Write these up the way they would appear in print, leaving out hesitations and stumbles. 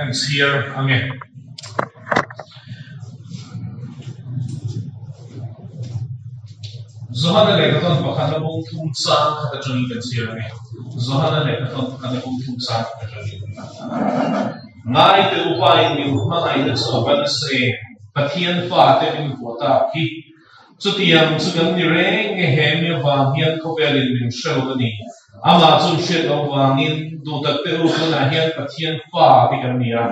Kan chhiar ang e. Johana lehkhathawn pakhatna bung thum chang khat atangin kan chhiar ang e. Johana lehkhathawn pakhatna bung thum chang khat atangin. Ngai te upa in min hmangaihna chu a va nasa em? Pathian fate min vuah tak hi. Chutiang chu kan ni reng e, he mi avang hian khawvelin min hre lo a ni. Amah chu hriat loh vangin duhtak te u tunah hian Pathian fa te kan ni a,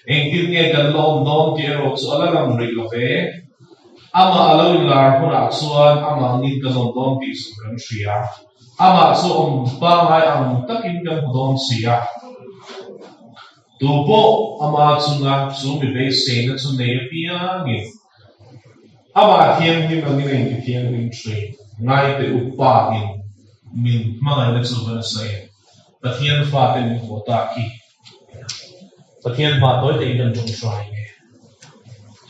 engtin nge kan la awm dawn tih erawh chu a la lang rih lo ve. Amah a lo inlar hunah chuan amah angin kan awm dawn tih zawng kan hria. Amah chu awm pangngai ang takin kan hmu dawn si a. Tu pawh ama chunga chu mi beiseina chu nei apiangin Amah thianghlim angin a inti thianghlim thin. Ngaite upa in min hmangaihna chu va nasa em? Pathian fate min haw tak hi Pathian hma tawi takin kan ṭawng hrai nge?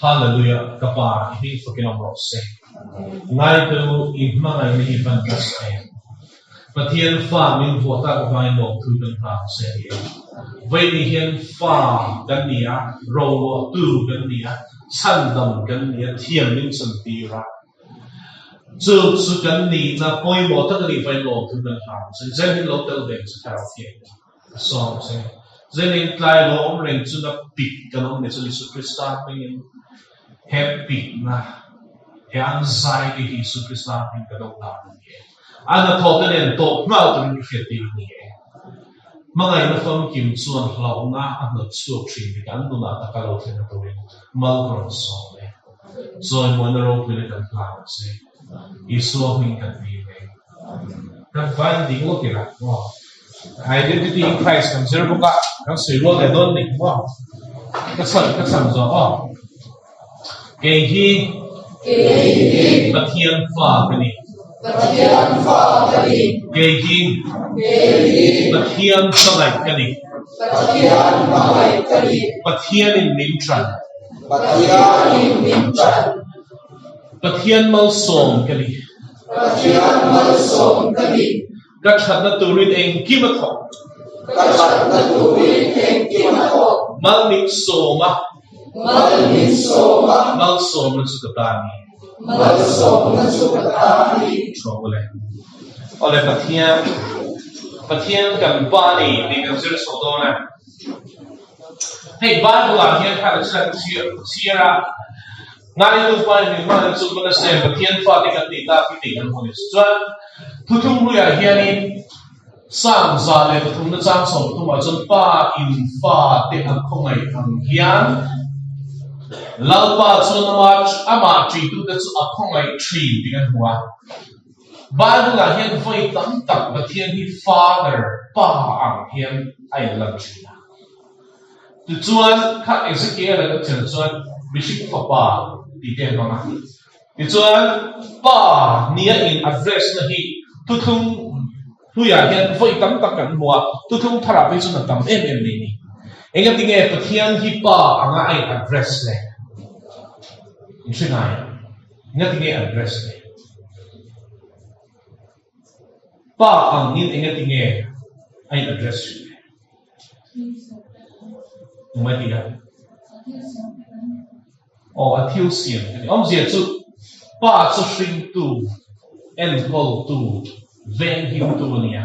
Hallelujah ka pa i hming fakin awm rawh se. Ngaite u i hmangaihna hi van nasa em? Pathian fa min vuah tak avangin lawmthu kan hlang se a ni a. Vawiin hian fa kan ni a, roluahtu kan ni a, chhandam kan ni a, thiam min chantir a. Chu chu kan nihna pawimawh tak a nih vawiin lawmthu kan hlang se. Zen hi lo tel ve chu thlarau thiam a sawm se. Zenin tlai lo awm reng chu na pik kan awm ni chu Isu Krista hmingin he pikna, he anxiety hi Isu Krista hming kan awm dan a ni e. A hnathawh te nen tawp nghal turin i hriat tir a ni e. Hmangaihna famkim chuan hlauhna a hnawt chhuak thin dik an nunah taka lo thlen a turin mal ka rawn sawm e. Chawimawina ropuina kan hlan a che. Isua hming kan dil e. Kan vain ding lawk ila maw? Identity in Christ kan zir bawk a, kan sawi rual leh dawn nih maw? Ka chhan ka chhan zawh aw. Kei hi Pathian fa ka ni. Kei hi Pathian hmangaih ka ni. Pathianin min ṭan. Pathian malsawm ka ni. Ka ṭhatna turin engkim a thawk. Mal min sawm a. Malsawmna chu ka ta a ni. Tha ule. Awle Pathian, Pathian kan Pa a ni tih kan zir chho dawn a. Hei Bible ah hian kha ka chhiar a, Ngaitu pa in min hman chu ka se Pathian fate kan tih tak hi tih kan hmu ni. Chuan thuthung hluiah hianin Psalm 103 na chang 30 ah chuan Pa in fate a khawngaih ang hian Lalpa chuan ama amah ṭitute chu a khawngaih ṭhin tih kan hmu a. Bible ah hian vawi tam tak Pathian hi Father, Pa ang hian a inlan ṭhin a. Tichuan kha Ezekiel a kan chen chuan mihring fapa tih te an hmang a. Tichuan Pa nia in address na hi thuthlung hluiah hian vawi tam tak kan hmu a, thuthlung tharah phei chuan a tam em em mai a ni. Engatinge Pathian hi Pa anga a in address le? In hre ngai em? Engatinge address le? Pa angin engatinge a in address hrim le? Tumai ti a? Aw, a thil siam ka ni. Awmzia chu Pa chu hringtu, enkawltu, venghimtu a ni a.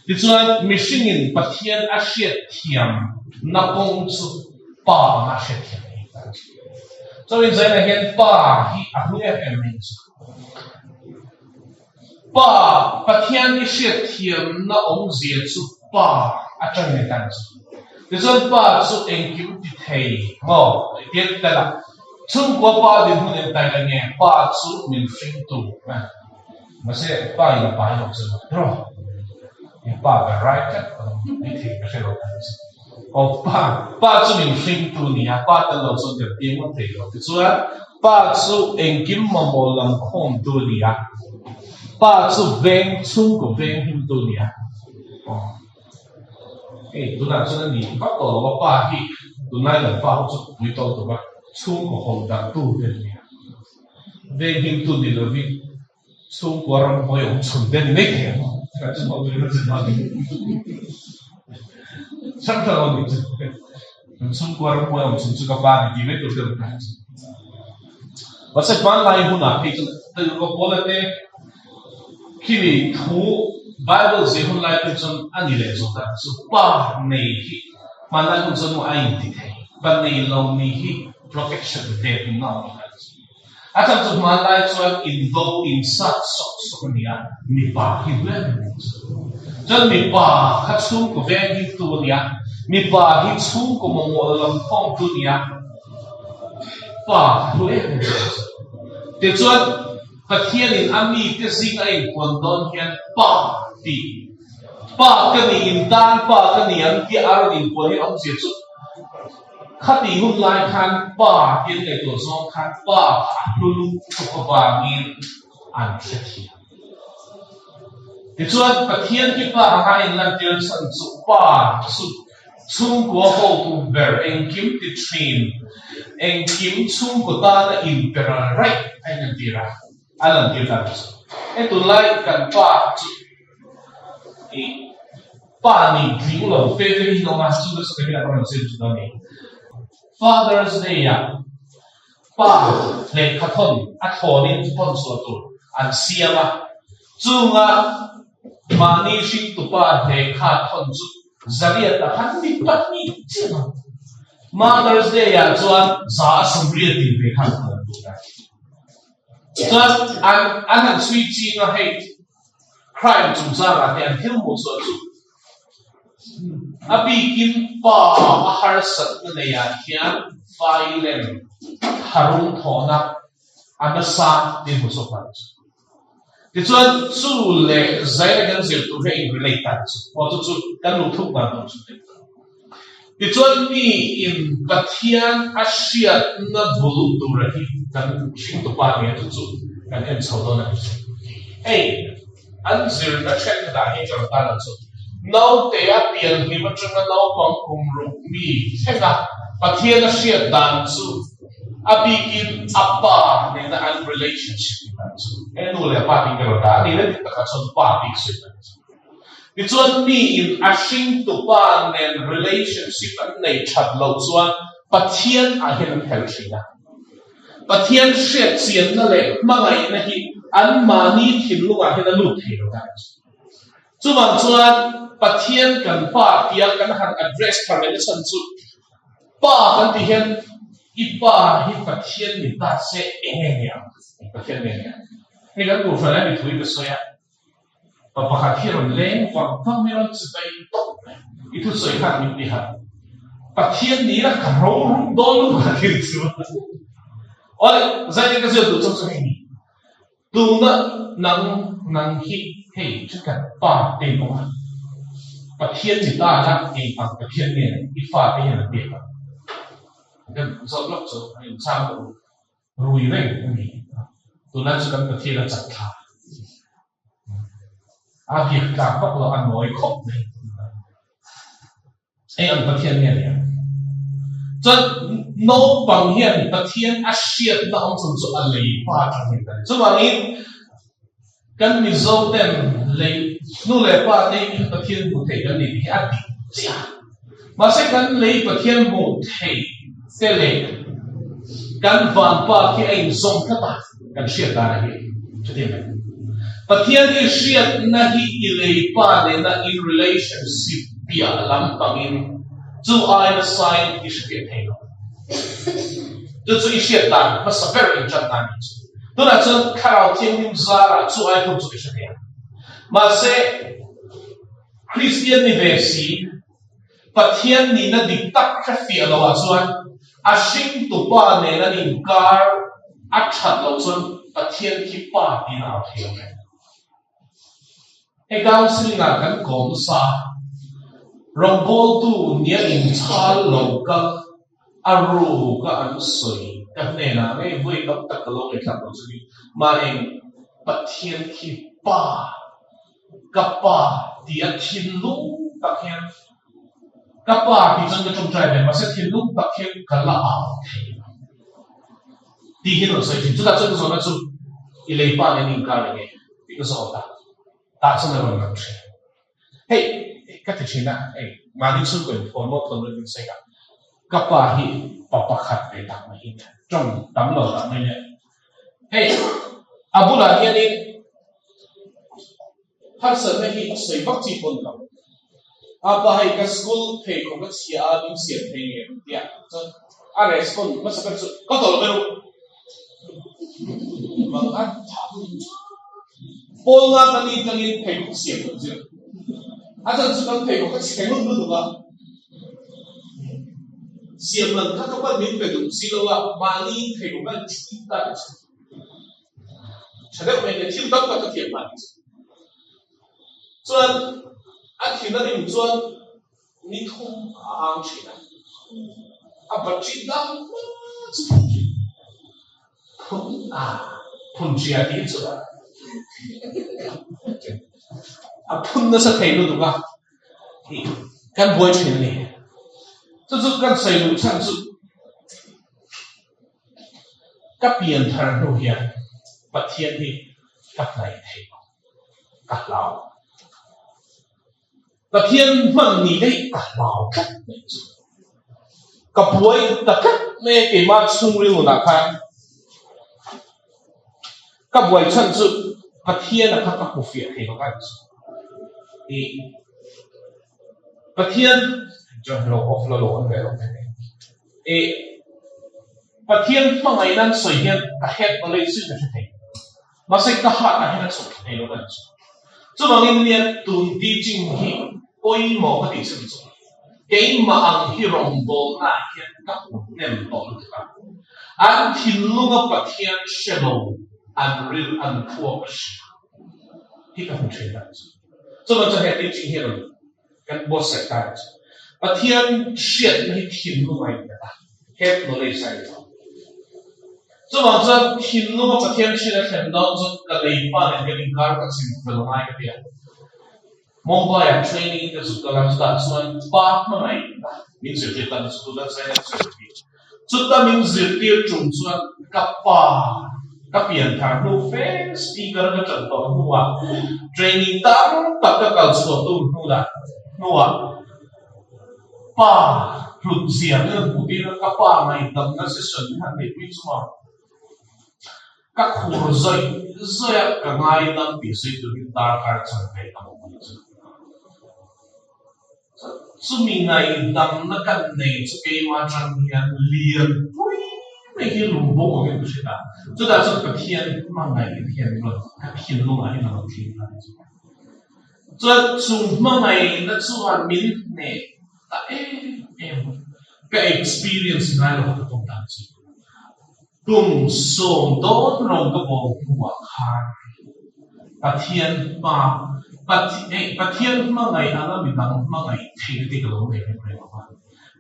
Tichuan, mihringin Pathian a hriatthiam na kawng chu Pa anga a hriatthiam a ni. Chuan Zaina hian Pa hi a hlu em em mai chu. Pa, Pathian i hriatthiamna awmzia chu Pa atangin i tan chu. Tichuan Pa chu engkim ti thei maw? Tiang ti tel a, chhungkua Pa dinhmun en tai la nge Pa chu min hringtu a? Mahse Pa in a pai lo chu ro. I pa ber rai tlat a lo ni thei ka hre lo tan chu. Aw Pa, Pa chu min hringtu ni a, Pa tel lo chuan kan piang ngawt thei lo. Tichuan Pa chu engkim mamawh lam khawmtu a ni a, Pa chu veng chhungkaw veng himtu a ni a. Aw hei tunah chuan a ni vak tawh lo a, Pa hi tunlai kan pa ho chu pui tawh tawh a, chhungkaw haw darhtu te a ni a. Veng himtu ni lovin Chhungkua ramhuai awm chhun te ni mai thei ang. Chhang thang awm ni chu. Kan chhungkua ramhuai awm chhun chu ka pa ni tih mai tur te an hre. Mahse hmanlai hunah phei chuan Tirhkoh Paula te khimi thu Bible zir hun lai phei chuan a ni leh zawk a, chu pa nei hi hmanlai hun chuan a inti thei, pa nei lo ni hi protection ve tumna a awm a. A chhan chu hmanlai chuan indo insat sawk sawk a ni a, mipa hi ber a ni chu. Chuan mipa kha chhungkaw veng hi tu a ni a, mipa hi chhungkaw mamawh lam khawmtu a ni a, pa kha hlu em em a ni chu. Tichuan Pathianin a mite zing a inpuan dawn hian pa tih, pa ka ni intan pa ka ni ang tih a rawn inpuan hi awmzia chu, Khatih hun lai khan pa hian ngaihtuah zawng khan pa kha a hlu lutuk avangin an hrethiam. Tichuan, Pathian hi pa anga a inlantir chhan chu pa chu chhungkua hotu ber engkim ti thin, engkim chhungkaw tana inper raih a inlantir a, a lantir dan chu. Hei tunlai kan pa chu ih. Pa nih tling lo fe fe hi hlawm a, chu te chu kei hian a rawn zir chu dawn ni. Father's Day ah pa lehkha thawn a thlawnin thawn chhuah tur an siam a, chunga mahni hringtupa lehkha thawn chu zariat a khan mi pahnih chiah ang. Mother's Day ah chuan za a 80 in lehkha an thawn tur a. Chuan an an han chhui ching a hei Crime chungchangah te an thil hmuh chhuah chu a bikin pa a harsatna neiah hian violent tharum thawhna a nasa tih hmuh chhuak nghal chu. Tichuan chu leh zaina kan zir tur hi a in relate ta chu aw chu chu kan luh thuk dan tur chu tih. Tichuan mi in Pathian a hriatna bul tura hi kan hringtupa nia chu chu kan en chho dawn a ni. Hei an zirna thenkhatah hian ka rawn tan ang chu. Naute a pian hlim atanga naupang kum ruk mi thlenga Pathian a hriat dan chu a bikin a pa nena an relationship ni dan chu. Hei nu leh pa tih ka rawn dah a ni le dik takah chuan pa bik sawi dan chu. Tichuan miin a hringtupa nen relationship an nei that loh chuan Pathian ah hian an hel thin a. Pathian hriatchianna leh hmangaihna hi anmahni thinlungah hian a lut thei lo ta. Chuvang chuan Pathian kan Pa tia kan han address thar leh nachhan chu Pa kan tih hian i pa hi Pathian ni ta se eng nge ni ang? Pathian nge ni ang? Hei kan Kohhran ah mi thu hi ka sawi a. Pa pakhat hi rawn leng vang vang mai rawn chi bai tawp mai. I thusawi khan min ti harh. Pathian ni la ka ro rum dawn lutuk a thil chu. Awle, zaite ka ziak duh chauh chu hei ni. Tuna nang nang hi hei thenkhat pa te in awm a. Pathian ni ta la eng ang Pathian nge i fate hian an biak ang. Kan zawt lawk chu an inchhang tawh u. Rui reng a ni. Tunlai chu kan Pathian a chak thla. A biak tlak vak lo, a nawi khawp mai. Hei ang Pathian nge ni ang? Chuan naupang hian Pathian a hriatna awm chhun chu a lei pa atang hian kan ni. Chuvangin kan Mizo ten lei nu leh pa te hi Pathian hmu thei kan ni tih hi a dik chiah. Mahse kan lei Pathian hmuh theih te leh kan vanpa khi a inzawm tlat a, kan hriat dan a hi chuti mai. Pathian hi hriatna hi i lei pa nena in relationship piah lampangin chu ai nasain i hrefiah thei lo. Chu chu i hriat dan hmasa ber inṭan dan ni chu. Tunah chuan Thlarau Thianghlim zarah chu ai hun chu i hre thei ang. Mahse. Kristian ni ve si, Pathian nihna dik tak hre fiah lo ah chuan a hringtupa nen an inkar a that loh chuan Pathian khi pa tiin a au thei lo reng. Hei counselling ah kan kawm nasa a, rawngbawltu nia inchhal lo kal a ruk a an sawi ka hnenah ngei vawi tam tak ka lo ngaihthlak lo chu ni, maheng Pathian khi pa Ka pa tia thinlung tak hian ka pa tih chuan ka tawngtai ve mahse thinlung tak hian ka la au thei lo tih hi rawn sawi thin. Chutah chuan ka zawhna chu i lei pa nen inkar eng nge tih ka zawt a, tah chuan a rawn lang thin. Hei ka ti thin a, hei mahni chhungkaw in phone maw phone rawn in sawi ka. Ka pa hi pa pakhat ve tak mai hi nia, tawng tam lo tak mai nia. Hei, a bulah hianin harsatna hi a sawi vak chi pawh ni lo. A pa hei ka school pheikhawk a chhia a, min siam thei nge ang tia chuan a respond hmasa ber chu ka tawlh ber u. Mang a tha. Pawl nga ka ni tangin pheikhawk siam kan zir. A chan chu kan pheikhawk a chhe ngut lutuk a. Siam man kha ka pan min pe duh si lo a, mahni pheikhawk a inchhung ta ka chhe. Tha deuh mai nia, thil tam tak ka thiam hman chu. Chuan a thin a rim chuan ni thum a ang thin a, a battery dang hma chu phun thin. Phun a, phun ṭia tih chu a a phun nasa thei lutuk a, kan buai thin a ni. Chu chu kan sawi luh chhan chu Ka pian thar hnu hian Pathian hi ka hnaih thei lo, ka hlau. Pathian hman ni daih ka hlau tlat mai chu. Ka buai ta tlat mai a keimah chhungril nunah khan. Ka buai chhan chu Pathian a kha ka hmu fiah thei lo a ni chu. I Pathian chuan lo off la lo on ve lo mai mai. I Pathian hmangaihna an sawi hian ka head knowledge chu ka hre thei. Mahse ka heart ah hian a chhuk thei lo a ni chu. Chuvangin nia tun teaching hi pawimawh ka tih chhan chu keimah ang hi rawngbawlna ah hian ka hmu hnem tawh lutuk a. An thinlunga Pathian hre lo an ril an phuak a hria hi ka hmu thin a ni chu. Chuvang chuan he teaching hi a rawn Kan buatsaih ta chu Pathian hriatna hi thinlung a innghat a, head knowledge a innghat. Chuvang chuan thinlunga Pathian hriat a thlen dawn chuan ka leipa nen kan inkar ka chim fel ngai ka ti a. Mumbai-ah training ka zuk kal a, chutah chuan pa hmangaihna min zirtir ta chu tuna China zirtir. Chuta min zirtir tum chuan ka pa ka pian thar hnu fe speaker ka ṭan tawh hnuah training tam tak ka kal chhuah tur hnuah hnuah pa hlut zia min rawn hmuh tir a, ka pa ngaihdamna session min han neihpui chunga ka khur zawih zawih a ka ngaidam tih sawi turin darkar chanve ka hmuh mai chu. Chumi ngaihdamna kan nei chu keimah atang hian lian pui mai hi lungbo angin ka hre ta. Chutah chuan Pathian hmangaih hian rawn ka thinlungah hian a rawn thleng ta a ni chu. Chuan chung hmangaihna chuan min hneh ta em em a, ka experience ngai lo ka tawn dan chu. Kum 10 dawn rawng ka bawm hnuah khan Pathian hma Pathian hmangaih anga midang hmangaih theihna te ka lo nei reng reng lo va.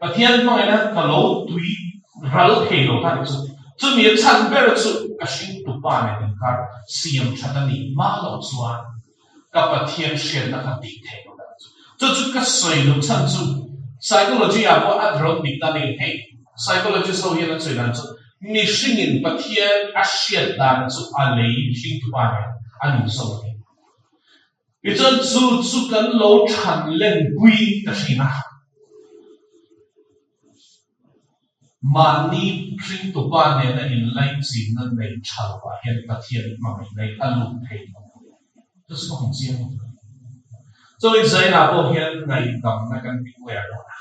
Pathian hmangaihna ka lo tui ral thei lo kha ni chu. Chumi a chhan ber chu ka hringtupa nen inkar siam that a nih hma loh chuan ka Pathian hriatna kha tih theih lo dan chu. Chu chu ka sawi loh chhan chu psychology ah pawh a rawn dik ta ni. Hei psychologist ho hian an sawi dan chu mihringin Pathian a hriat dan chu a lei hringtupa nen a nin zawk a ni. Tichuan chu chu kan lo than lenpui ta thin a. Mahni hringtupa nena inlaichinna nei tha lovah hian Pathian hmangaihna hi a lut thei lo. Chu chu ka hmu chiang lo. Chuan Zaina pawh hian ngaihdamna kan declare dawn a.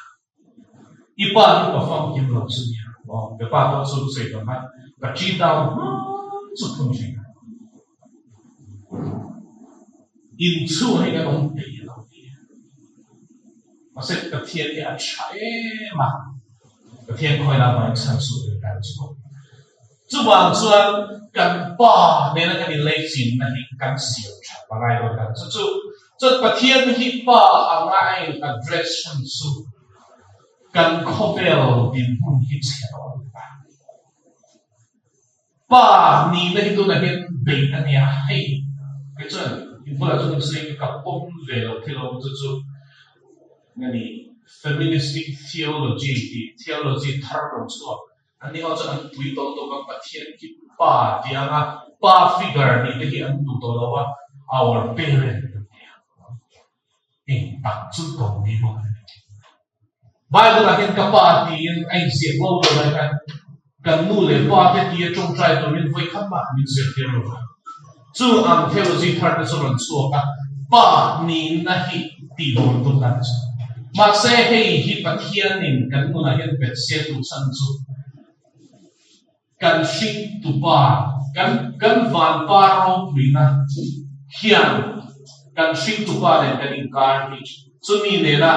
I pa hi pa famkim lo chu nia. Aw, ka pa pawh chu sawi dawn khan ka ṭi down hma chu phun thin a. Inchhung hi kan awm thei lo ti. Mahse Pathian hi a tha em a, Pathian khawi lah hmai chhan suh ring kan chu. Chuvang chuan kan pa nena kan inleichinna hi kan siam that a ngai dawn kan chu chu. Chuan Pathian hi pa anga a in address chhan chu kan khawvel dinhmun hi chhe tawh a ni ta. Pa nihna hi tunah hian beih a nia, hei kei chuan in bulah chuan in sawi ka pawm ve lo thil awm chu chu nge ni feministic theology tih theology thar rawn chhuak an ni ho chuan an pui tawh tawk a Pathian hi pa tih anga pa figure nih te hi an duh tawh lo a our parent an ti a, eng tak chu tawng ni maw? Bible ah hian ka pa tiin a inziak lo lo lai khan kan nu leh pa te tia tawngtai turin vawi khat mah min zirtir lo va. Chu ang theology thar te chu rawn chhuak a, pa nihna hi tih dawn tum dan chu. Mahse hei hi Pathianin kan nunah hian bet se duh chhan chu Kan hringtupa, kan kan vanpa ropuina hian kan hringtupa nen kan inkar hi chumi nena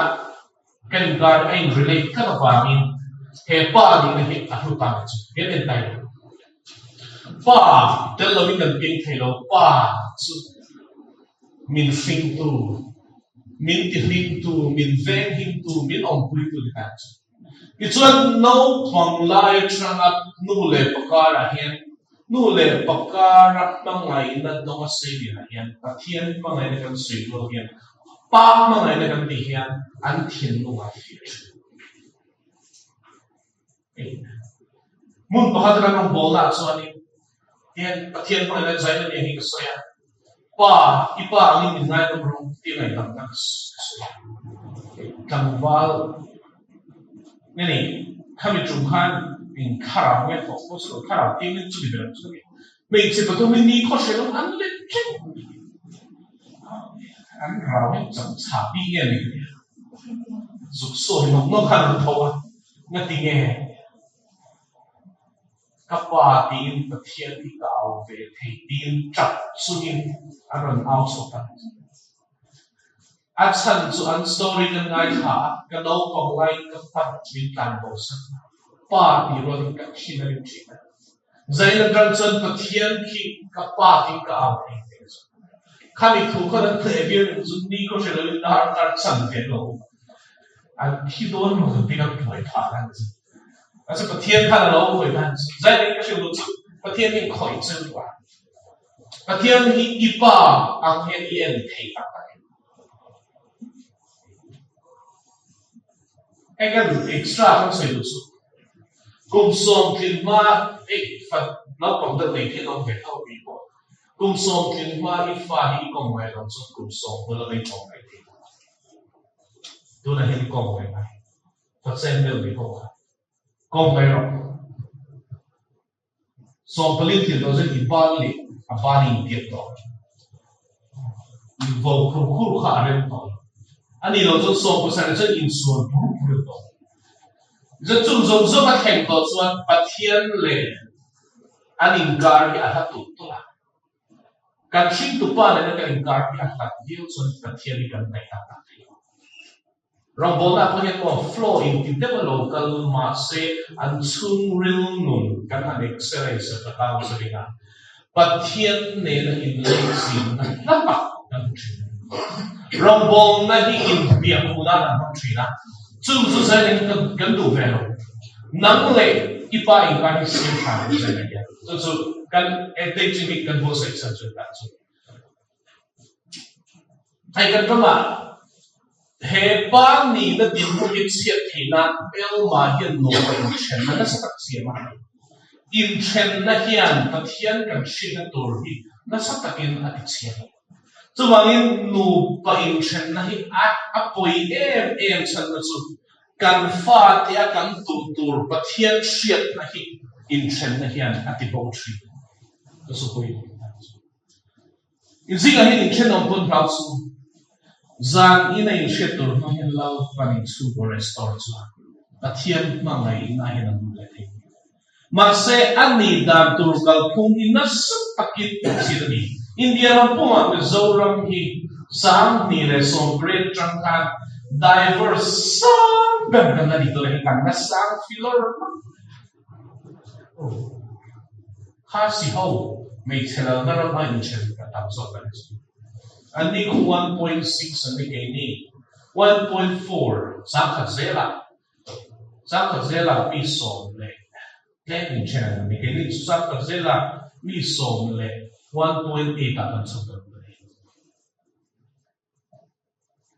kan inkar hi a in relate tlat avangin he pa nihna hi a hlu ta chu hian en tai lo. Pa tel lovin kan ping thei lo, pa chu min hringtu, min tihlimtu, min venghimtu, min awmpuitu ni ta chu. Tichuan, naupang lai atanga nu leh pa karah hian nu leh pa kara hmangaihna dawnga sei lianah hian Pathian hmangaihna kan sawi rual hian pa hmangaihna kan tih hian an thinlungah fiah thin. Hmun pakhat kan rawn bawlnaah chuanin hian Pathian hmangaihna zaina nia hi ka sawi a, Pa, i pa angin min ngaidam rawh tih ngaihdamna ka sawi a. Tlangval nge ni, khami tum khan eng thlarau nge thawk pawh chu lo, thlarau tingin chumi ber chu ka ni. Hmeichhe pathumin ni khaw hre lo an let teuh an rau hi cham chhah bik nge ni ka ti a, zuk sawi nawk nawk khan an tho a. Ngati nge ka pa tiin Pathian hi ka au ve thei tiin tap chungin a rawn au chhuak ta. A chhan chu an story kan ngaithla a, ka naupang laiin ka pan min tlan bo sak a, pa tih rualin ka thin a rim thin a. Zain atang chuan Pathian khi ka pa tiin ka au thei tih a zawh. Khami thu khan an hneh viau ning chu ni khaw hre loin dar kar chan ve lo. An thi dawn lo zan tiin an buai phah dan chu. Mahse Pathian khan a lo khawih dan chu. Zain in ka hrilh duh chu Pathian hi khawih chu a. Pathian hi i pa ang hian i en thei tak tak em? Hei kan extra kan sawi duh chu. Kum sawmtlin hma hei fa naupang deuh nei theih awm ve tho mi pawh. Kum sawmtlin hma i fa hi i kawng ngai lo chuan kum sawm hnu lama i kawng ngai thei lo. Tunah hian i kawng ngai ngai. Fa chen deuh ni pawh kha kawng ngai rawh. Sawmpalin thil tawh chuan i ban leh a ban i intiat tawh. I vo khur khur kha a rem tawh lo. A nih loh chuan sawmpasarih chuan insual bur bur tawh. Chuan chung zawng zawng a thleng tawh chuan Pathian leh an inkar hi a hla tulh tulh a. Kan hringtupa nena kan inkar hi a hlat viau chuan Pathian hi kan hnaih tak tak thei lo. Rawngbawlna pawh hian aw flow in ti deuh a lo kal mahse an chhungril nun kan han x-ray sa ta kau sa ring a, Pathian nena inleichimna hla tak kan hmu thin. Rawngbawlna hi inbiak hmuh nan an hmang thin a, chung chu zaileng kan kan duh ve lo. Nang leh i pa inkar hi siam tha lo zaileng hian chu chu kan teaching hi kan buatsaih chhan chu tan chu. Hei kan ramah he pa nihna dinhmun hi chhiat theih nan hmelma hian nupa inthenna nasa tak siam a. Inthenna hian Pathian kan hriatna tur hi nasa takin a tichhiat a. Chuvangin nupa inthenna hi a a pawi em em chhanna chu kan fate a kan tum tur Pathian hriatna hi inthenna hian a tibo thin. Ka sawi I zingah hian inthenawm pawn hlau chu zan ina inhriat tur hmang hian Lalpan inchhungkaw restore chuan Pathian hmangaihna hian a lut leh thei. Mahse a nih dan tur kalphung hi nasa takin chhit a ni. India ram pumah Mizoram hi 2018 atang khan diverse sang ber kan la ni tawh hi kan la sang filawr mak. Khasi ho hmeichhe lalna ram a inthen a tam zawk a ni chu. An ni khu 1.6 an ni keini 1.4 sangkhat zelah sangkhat zelah mi sawm leh tlem inthen an ni keini chu sangkhat zelah mi sawm leh 1.8 ah kan chho ta a ni.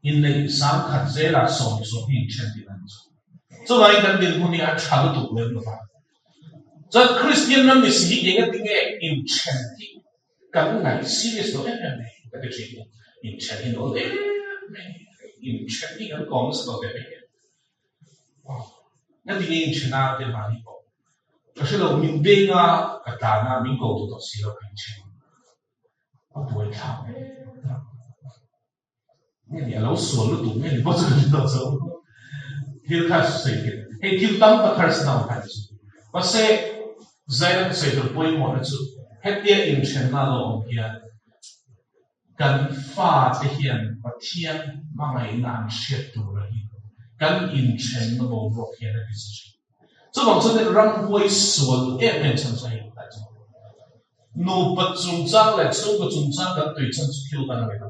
Inneih sangkhat zelah sawm chu hi inthen tih an chu. Chuvangin kan dinhmun hi a tha lutuk lem lo va. Chuan Kristian ram ni si hi engati nge inthen hi kan ngaih serious lo em em mai ka ti thin. Inthen hi nawl em mai. Inthen hi kan kawm nasa tawh ve mai. Nga ti nge inthen a te mahni pawh ka hre lo, min beng a, ka tlan a, min ko duh tawh si lo ka inthen. A buai thlak em a. Nge ni a lo sual lutuk nge ni pawh chu ka hre lo zo. Thil kha sawi theih hei thil tam tak harsatna awm kha ni chu. Mahse Zaina ka sawi tur pawimawhna chu hetia inthenna a lo awm hian Kan fate hian Pathian hmangaihna an hriat tura hi kan inthenna boruak hian a ti sa thin. Chuvang chuan ramhuai sual em em chhan chu hei tlai chu nupa chungchang leh chhungkaw chungchang kan tui chhan chu thil dang a ni lo.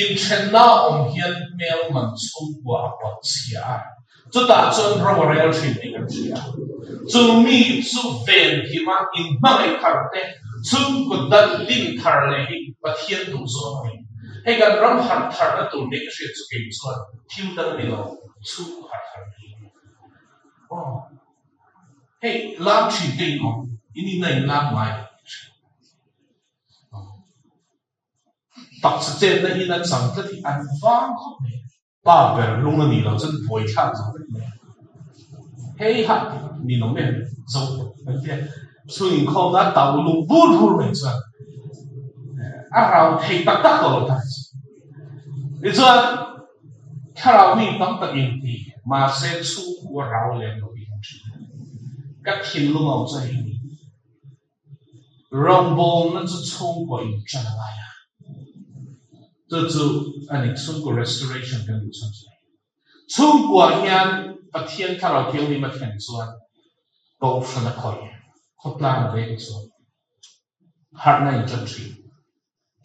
Inthenna a awm hian hmel man chhungkua a pawt chhia a, chutah chuan ro a rel thin tih kan hria. Chu mi chu venhima inhmangaih thar te, chhungkaw dan din thar leh hi Pathian duh zawng a ni. Hei kan ram harh tharna tur nih ka hriat chu kei chuan thil dang a ni lo, chhungkaw harh tharna hi a ni. Aw, hei lam thin te in awm, in inna in lam ngai lo tih ka hria. Taksa chetna in a chang tlat hi an vang khawp mai. Pa ber lung a nih loh chuan buai thlak zo vek mai. Hei ha ni lo em zo kan tia chhung inkhawmna a tau lung bur bur mai chuan a rau thei tak tak tawh lo ta chu. Tichuan thlarau mi tam tak in ti mahse chhungkua rau lem lo hi an thin. Ka thinlung a awm chuan hei ni. Rawngbawlna chu chhungkaw in ṭan a ngai a, chu chu a ni chhungkaw restoration kan duh chhan chu a ni. Chhungkua hian Pathian Thlarau Thianghlim a thlen chuan Kohhran a khawih, khawtlang a veng chuan harhna in ṭan ṭhin.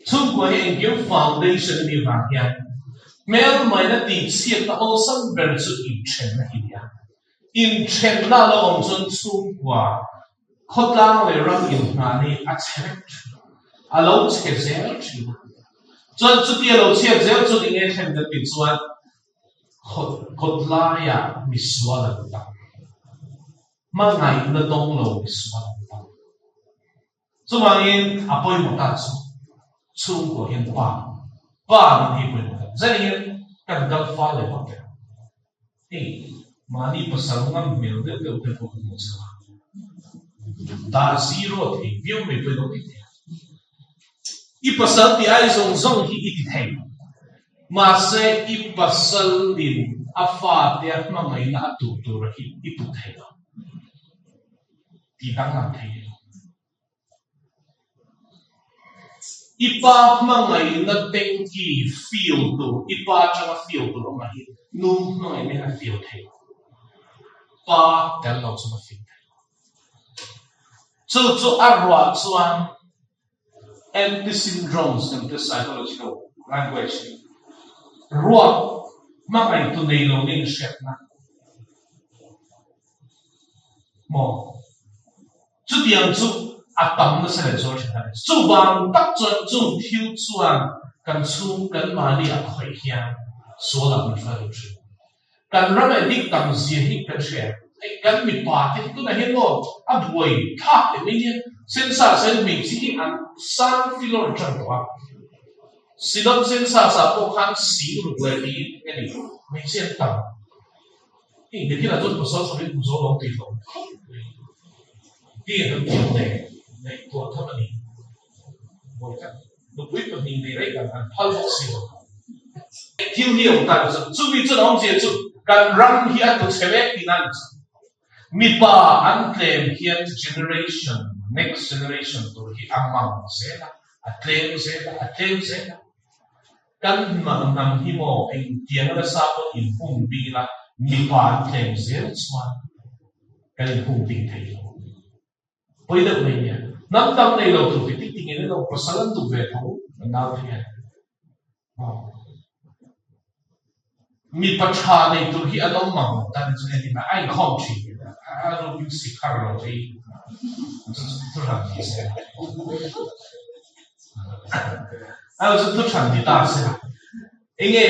Chhungkua hi engkim foundation a nih vang hian hmelmaina tihchhiatna awlsam ber chu inthenna hi a ni a. Inthenna a lo awm chuan chhungkua khawtlang leh ram inhna hi a chhe vek thin a, a lo chhe zel thin a. Chuan chuti a lo chhiat zel chuan eng nge thlen kan tih chuan kawtlaiah misual an tam, hmangaihna dawng lo misual an tam. Chuvangin a pawimawh ta chu chhungkaw hian pa, pa nih hi pawimawh ta. Zan hian kan kal fa leh vak teh ang. Hei mahni pasal ngam hmel deuh deuh te pawh kan hmuh chho a. Dah zero thei viau mai pawh i lo ti thei a. I pasal tih ai zawng zawng hi i ti thei. Mahse i pasalin a fate a hmangaihna a tuh tur hi i tuh thei lo. Ti danglam thei lo. I pa hmangaihna tanky fill tur, i pa atanga fill tur awm ah hi nu hmangaihna hian a fill thei lo. Pa tel lo chuan a fill thei lo. Chu chu a ruah chuan Empty syndromes kan ti psychological language ruak hmangaihtu nei lo nih inhriatna maw chutiang chu a tam nasa leh zual thin a ni. Chuvang tak chuan chung thil chuan kan chhung kan mahni a khawih hian sual ah min hruai lo thin. Kan ram eh dik tam zia hi kan hria. Hei kan mipa te hi tunah hian maw a buai thlak teh mai nia. Sensa sen hmeichhe hi an sang filawr tan tawh a. Synod sensa sa pawh khan sing ruk leh tiin nge ni hmeichhe an tam. Hei nitin ah chuan pasal tha min hmu zo lo tih hlawm khawp mai. Ti an thiam leh ngaihtuah tham a ni. Buai tlat. Nupui pahnih nei rei kan han phal bawk si lo. Thil hi a awm ta chu, chumi chuan a awmzia chu kan ram hi a tlu chhe mek tihna a ni chu. Mipa an tlem hian generation, next generation tur hi a mang zel a, a tlem zel a, a tlem zel a. Kan hnam hi maw engtiang nasa pawh inhung bing ila mipa an tlem zel chuan kan inhung bing thei lo. Pawi deuh mai nia. Hnam dang nei lo tur ti tik tingin ilo pasal an duh ve tho an nau te hian. Mipa tha nei tur hi an awm mang lo tan chu entin a inkhawm thin a rukin sikhar lo hi chu thu hran ni se. A chu thu hran ni ta se. Enge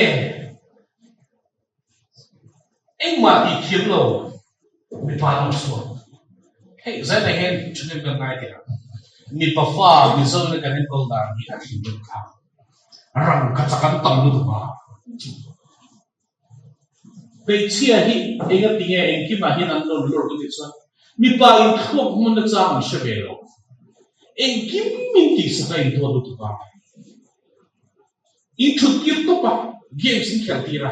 Engmah tih thiam lo mipa an awm chhuak. Hei zainah hian thahnem kan ngai teh ang. Mipa fa Mizo ina kan enkawl dan hi a thinrim thlak. Rangkachak an tam lutuk a. Hmeichhia hi enga tinge engkimah hian an rawn lawr ka tih chuan mipa in thluak hmun nachang an hre ve lo. Engkim min tihsak a intuar lutuk a. In thut tir tawp a, games in khelh tir a,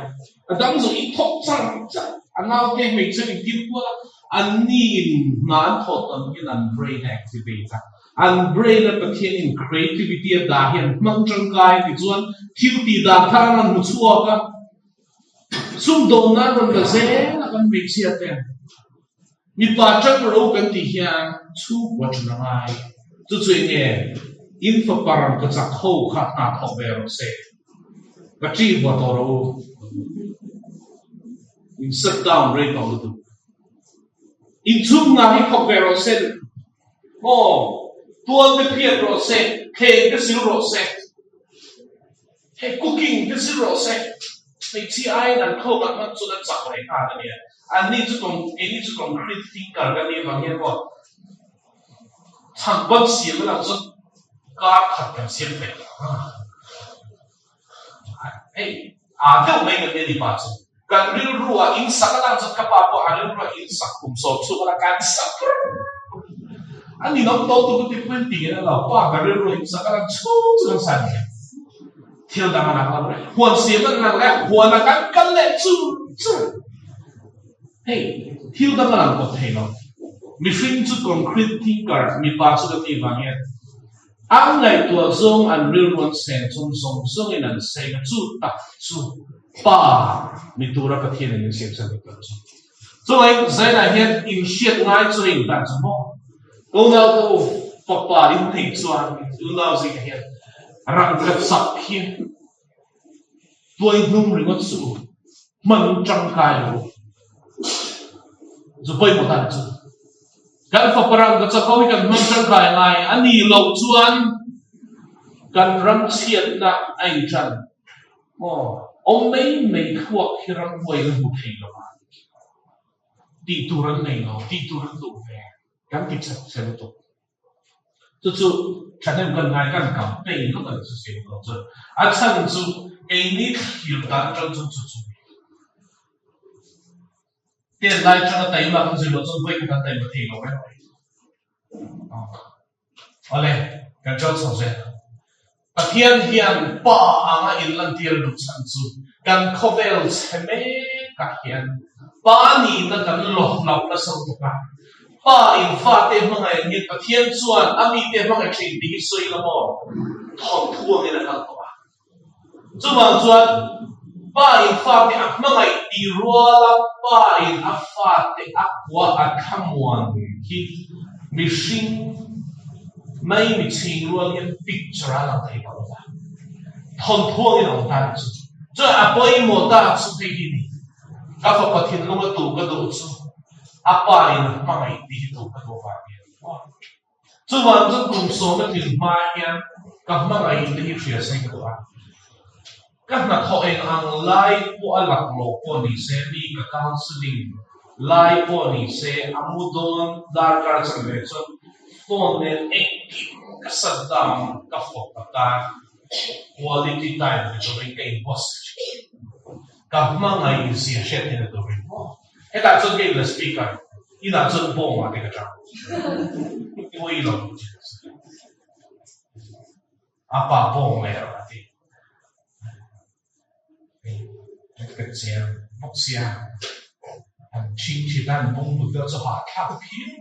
a dang zawng in thawk char char a, naute hmeichhe in tir kual a, anni in hna an thawh tam hian an brain a activate a, an brain a Pathian in creativity a dah hian hmang tangkai tichuan thil tih dan thar an rawn hmu chhuak a, sumdawn nan rawn la zel a kan hmeichhia te. Mipa ṭang ro kan tih hian chhungkua ṭan a ngai. Chu chu eng nge? In fapa ram ka chak ho kha hna thawk ve rawh se. Ka ṭih vuah tawh rawh u. In shut down rei tawh lutuk. In chhung hna hi thawk ve rawh se. Maw? Tual te phiat rawh se, thleng te sil rawh se. Hei cooking te zir rawh se, hmeichhia aiin an thluakah hman chuan a chak reng nghal a nia. Anni chu keini chu concrete thinker kan nih avang hian maw chhangban siam a lang chuan kar khat kan siam thei lo ang a. Hei aa deuh mai kan nia ni pa chu. Kan rilru ah in sak a lang chuan ka pa pawh a rilru ah in sak kum sawm chhung a la kan sak reng. A ninawm tawh tuk a ti pawhin ti ngen a lo pa ka rilru ah in sak a lang chhung chu kan sa ni hian thil dang a lang lo reng. Huan siam a lang leh huan ah kan kal leh chur chur. Hei thil dang a lang kawp thei lo. Mihring chu concrete thinker mipa chu ka ti vang hian An ngaihtuah zawng an rilru an seng chung zawng zawngin an seng a, chu tak chu Pa ni tura Pathian in min siam chhan dik tak chu. Chuvangin Zainah hian inhriat ngai chu a intan chu maw? Ka unau te u, fapa in nei chuan unau zingah hian rangkhat sak hi Tuai hnung ringawt suh u, hman tangkai lo u. Zu pawimawh dan chu kan fapa rangka chak ho hi kan hman tangkai ngai a nih loh chuan kan ram chhiatna a intan maw? Awm mai mai thluak hi ramhuai na hmu thei lo a, tih tur an nei lo, tih tur an duh ve, kan ti chak che lutuk. Chu chu thahnem kan ngai kan campaign lawk a ni chu siam lo chuan a chhan chu keini thlir dan atang chuan chu chu tel lai atanga taima kan zir loh chuan vawi khat an taima thei lo reng mai. Awle kan kal chho zel. Pathian hian Pa anga inlantir duh chhan chu kan khawvel chhe mekah hian Pa nihna kan lawh loh nasa lutuk a. Pa in fate hmangaih ang hian Pathian chuan a mite hmangaih thin tih hi sawi la maw? Thawnthu angin a kal tawh a. Chuvang chuan Pa in fate a hmangaih tih ruala Pa in a fate a kua a thlamuan hi mihring mai mi chhing rual hian picture a lang thei tawh lo va. Thawnthu angin a awm ta nih chu. Chuan a pawimawh ta chu hei hi ni. Ka fapa thinlunga tu ka duh chu a pa in a hmangaih tih hi tu ka duh avang hian. Chuvang chu kum sawma thil hma hian ka hmangaih te hi hria se ka duh a. Ka hnathawh eng ang lai pawh a laklawh pawh ni se, mi ka counselling lai pawh ni se, a mu dawn darkar chan ve chuan phone nen engkim ka shut down ka fawp ta ta, quality time ni turin ka inbuatsaih thin. Ka hmangaih zia hriat theihna turin maw? Hetah chuan ka inla speaker, inah chuan bawngah te ka chang. Pawi lo. A pa bawng leh rawh a ti. Ka chiang bawk sia. An ching thin a, an bung but deuh chu hahthlak phian.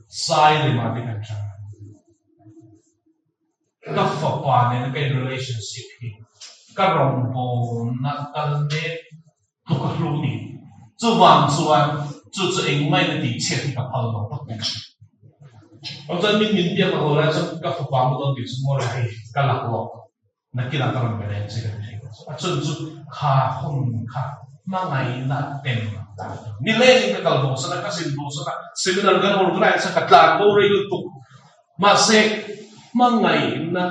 Sai lemah te kan chang. Ka fapa nena ka in relationship hi ka rawngbawlna kal mek tluk a hlu ni. Chuvang chuan chu chu engmah in a tih chhiat hi ka phal lo tak mai. Aw chuan min min biak a haw lai chuan ka fapa mu dawn tih chu maw le hei ka lak lawk nakinah ka rawn be leh ang che ka ti thei lo. A chun chu kha hun kha hmangaihna tem nilengin ka kal bo san a, ka zin bo san a, seminar kan organize a ka tlan bo rei lutuk. Mahse, hmangaihna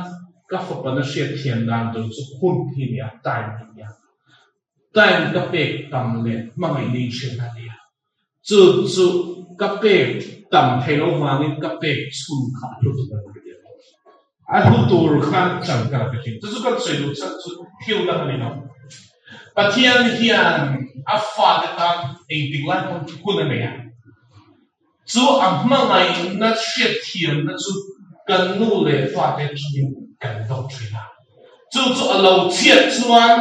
ka fapana hriat thiam dan tur chu hun hi a ni a, time hi a ni a. Time ka pek tam leh hmangaihna inhriatna a ni a. Chu chu ka pek tam thei lo vangin ka pek chhun kha a hlu tur a ni ka ti a. A hlu tur khan chan ka la pe thin. Chu chu kan sawi duh chhan chu thil dang a ni lo. Pathian hian a fate tan engtik lai pawn hun a nei a. Chu a hmangaihna hriatthiamna chu kan nu leh pate atangin kan dawk thin a. Chu chu a lo chhiat chuan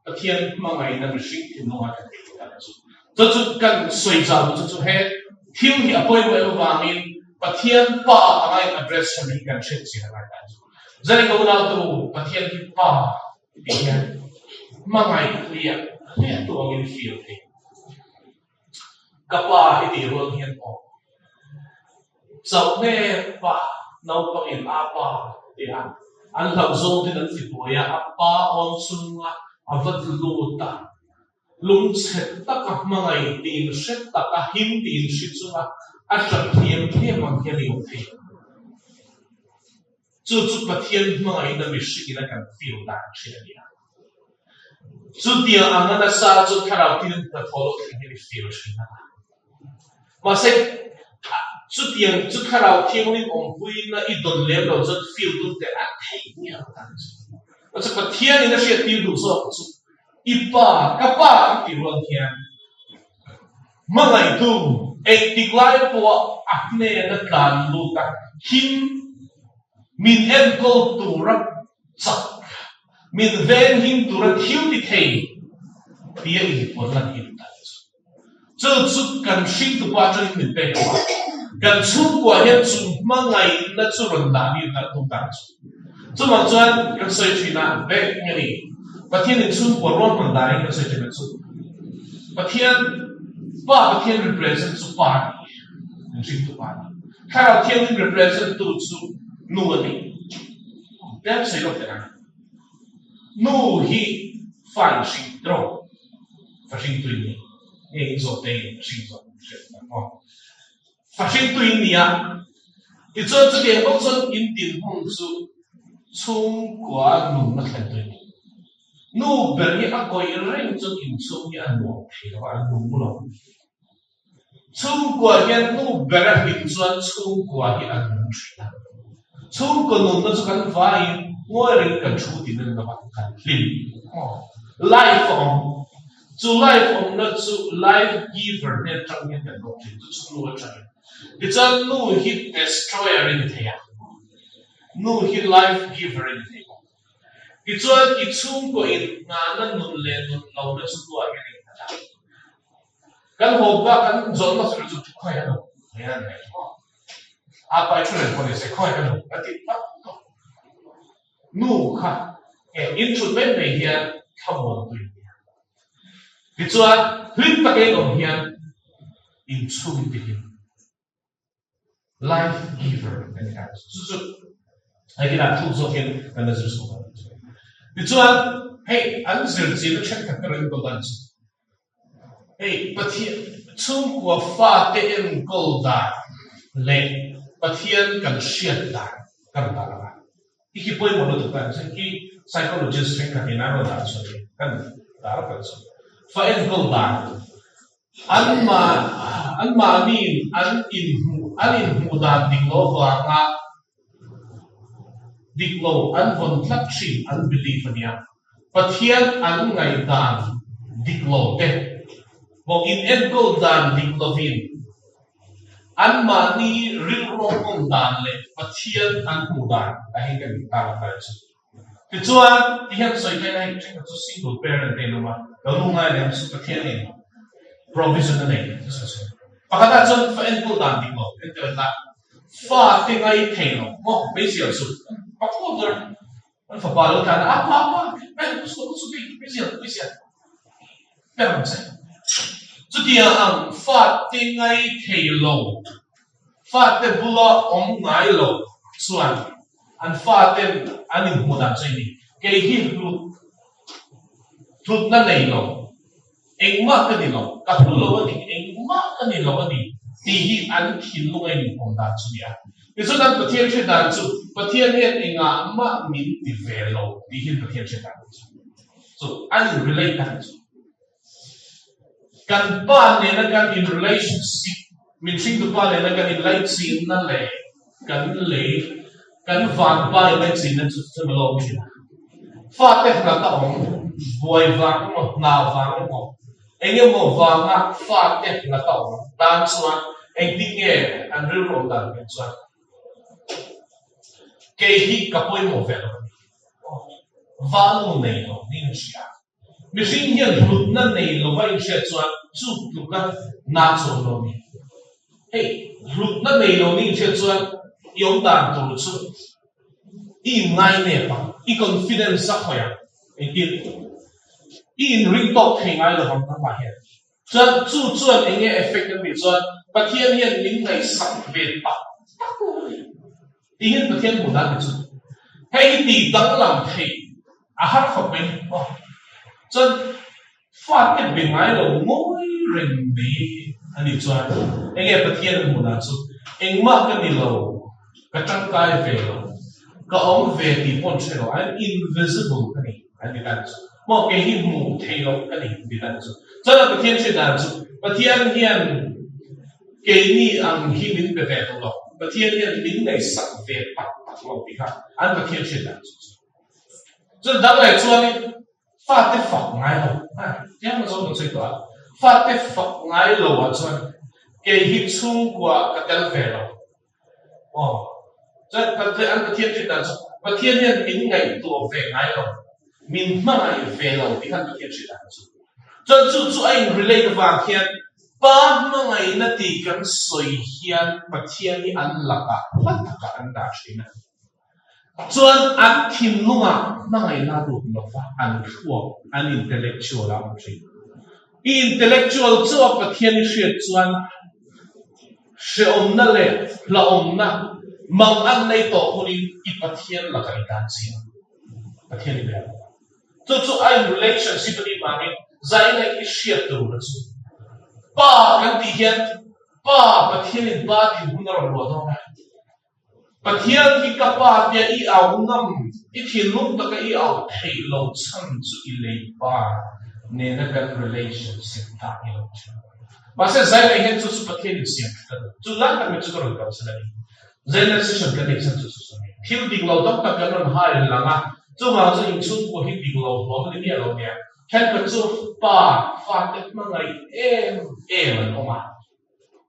Pathian hmangaihna mihring thinlunga kan tih tak chu. Chu chu kan sawi zau chu chu he thil hi a pawimawh em avangin Pathian Pa anga in address than hi kan hriat chian a ngai ta chu. Zani ka unautu Pathian hi Pa tih hian hmangaih hliah hliah tu angin feel thei. Ka pa i tih rual hian aw chauh mek pa naupangin a pa ti a, an hlauh zawng ten an ti buai a, a pa awm chunga a va tlu lut a, lungchhe taka hmangaih tiin hre taka him tiin hri chunga a tap thiam thiam ang hian i awm thei. Chu chu Pathian hmangaihna mihringin a kan feel dan thin a ni a. Chutiang anga nasa chu thlarau thil hnathawh loh thleng hian i feel thin a. Mahse, chutiang chu thlarau thianghlim awmpuina i dawn lem lo chuan feel tum teh a theih miah lo dan chu. Mahse, Pathianin a hriattir duh zawk chu i pa, ka pa kan tih rual hian Hmangaihtu, engtik lai pawha a hnena tlan lut a, him min enkawl tura chak, min venghim tura thil ti thei tia inpuan lan hi duh ta chu. Chu chu kan hringtupa atangin min pek lo a, kan chhungkua hian chu hmangaihna chu rawn dah ni ta duh ta chu. Chuvang chuan kan sawi thin a, vek nge ni? Pathianin chhungkua ruahman dahin kan sawi thin a chu. Pathian, Pa Pathian represent chu Pa a ni, mihringtu Pa a ni. Thlarau Thianghlim represent tu chu Nu a ni. Tlem sawi lawk teh ang. Nu hi fa in hring tawh, fa hringtu in ni. Nge in zawh te in hring zawh hriat ang aw. Fa hringtu in ni a, tichuan chutiang bawk chuan in dinhmun chu chhungkua nunna thlentu in ni. Nu ber hi a kawih reng chuan inchhung hi a nuam thei lo a, a nung lo. Chhungkua hian nu ber a hlim chuan chhungkua hi a nung thin a. Chhungkaw nunna chu kan vaiin ngawi rengin kan thu tin a ni lo a, kan hlim. Life a awm. Chu life awmna chu life giver hnen atang hian kan bawk thin, chu chu nu atangin. Tichuan nu hi destroyer i ni thei a, nu hi life giver i ni thei bawk. Tichuan i chhungkaw in nghahna nun leh nun lohna chu nuah hian i nghat a. Kan haw bak kan zawh hmasa ber chu khawi an awm? Khawi an nei maw? A pai thu reng pawh ni se khawi an awm? A ti tak tawh. Nu kha he in thut mai mai hian thlamuan tui a nia. Tichuan hlim taka in awm hian inchhung tihin life giver a ni a. Chu chu hei thuk zawkin kan la zir chho dawn. Tichuan hei an zir chin a thenkhat te rawn enkawl dan chu hei Pathian chhungkua fate enkawl dan leh Pathian kan hriat dan kan dah lo a. I khi pawimawh lutuk ta chu khi psychologist thenkhat in an rawn dah chhuah hi kan dah rawk ang chu. Fa enkawl dan an mah an mahniin an inhmuh an inhmuh dan dik lo vanga dik lo an vawn tlat thin an belief a nia. Pathian an ngaihdan dik lo te maw in enkawl dan dik lovin Anmahni rilruang awm dan leh Pathian an hmuh dan a hei kan tar a tar chu. Tichuan, ti hian sawi ta ila hei thenkhat chu single parent te an awm a, lo nu ngai leh ang chu Pathianin provision a nei chu sawi sawi. Pakhatah chuan fa enkawl dan dik lo entir a tla, fa te ngai thei lo maw meizial chu pakhat ber an fapa lo tlan a, apa apa, meizial meizial. Ber ang che. Chutiang ang fate ngai thei lo, fate bula awm ngai lo chuan an faten an inhmuh dan chu i ni. Kei hi hlut hlutna nei lo, engmah ka ni lo, ka hlu lo a ni, engmah ka ni lo a ni tih hi an thinlunga inhmuh dan chu ni a. Tichuan an Pathian hre dan chu Pathian hian engah mah min ti ve lo tih hi an Pathian hre dan chu. Chu an in relate dan chu kan pa nena kan in relationship mihring tu pa nena kan in laichinna leh kan lei kan van pa in laichinna chu chu lawm thin a fate hnat a awm. buai vang emaw hna vang emaw engemaw vanga fate hlata awm tan chuan engtin nge an rilru awm dan hmel chuan kei hi ka pawimawh ve lo a ni. Value nei lo niin a hria. Mihring hian hlutna nei lova inhriat chuan chu tluka na chuang lo a ni. Hei, hlutna nei lo niin inhriat chuan i awm dan tur chu i inngai nep ang, i confidence a khawih ang, engtin i inring tawk thei ngai lo vang nangmah hian. Chuan chu chuan eng nge effect a nih chuan Pathian hian min ngaihsak ve tak tak lo a ni. Tih hian Pathian hmuh dan ni chu hei hi tih danglam theih a har khawp mai ni maw. Chuan fate be ngai lo ngawi reng mai a nih chuan eng nge Pathian hmuh dan chu engmah ka ni lo, ka tangkai ve lo, ka awm ve tih pawn hre lo, I'm invisible ka ni. An ti dan chu maw kei hi hmuh theih loh ka ni an ti dan chu. Chuan a Pathian hriat dan chu Pathian hian keini ang hi min pe ve tawh lo, Pathian hian min ngaihsak ve tak tak lo tih kha an Pathian hriat dan chu chu. Chuan dang leh chuanin fate fak ngai lo, ha tiang a zawng kan sawi tawh a, fate fak ngai lo ah chuan kei hi chhungkua ka tel ve lo. Aw, chuan Pathian an Pathian hriat dan chu Pathian hian min ngaihtuah ve ngai lo, min hmangaih ve lo tih khan Pathian hriat dan chu. Chuan chu chu a in relate avang hian Pa hmangaihna tih kan sawi hian Pathian hi an lakah hla takah an dah thin a. Chuan an thinlungah hmangaihna lut lova an thluak, an intellectual a awm thin. I intellectual chauh a Pathian i hriat chuan hrehawmna leh hlauhawmna mang an nei tawh hunin i Pathian lakah i tan chiang. Pathian i bel. Chu chu a in relationship a nih vangin zaina i hriat tur a chu. Pa kan tih hian Pa Pathianin Pa dinhmun a rawn luah dawn a. Pathian hi ka pa tia i au ngam, i thinlung taka i au theih lo chhan chu i lei pa nena kan relationship ta i lo thin. Mahse Zaina hian chu chu Pathian in siam that a duh. Chu lai tak mai chu ka rawn kalsan a ni. Zaina session kan neih chhan chu chu chu a ni. Thil dik lo tam tak kan rawn hai lang a, chuvang chu inchhungkua hi dik lo hlawm a ni miah lo nia. Thenkhat chu pa fate hmangaih em em an awm a.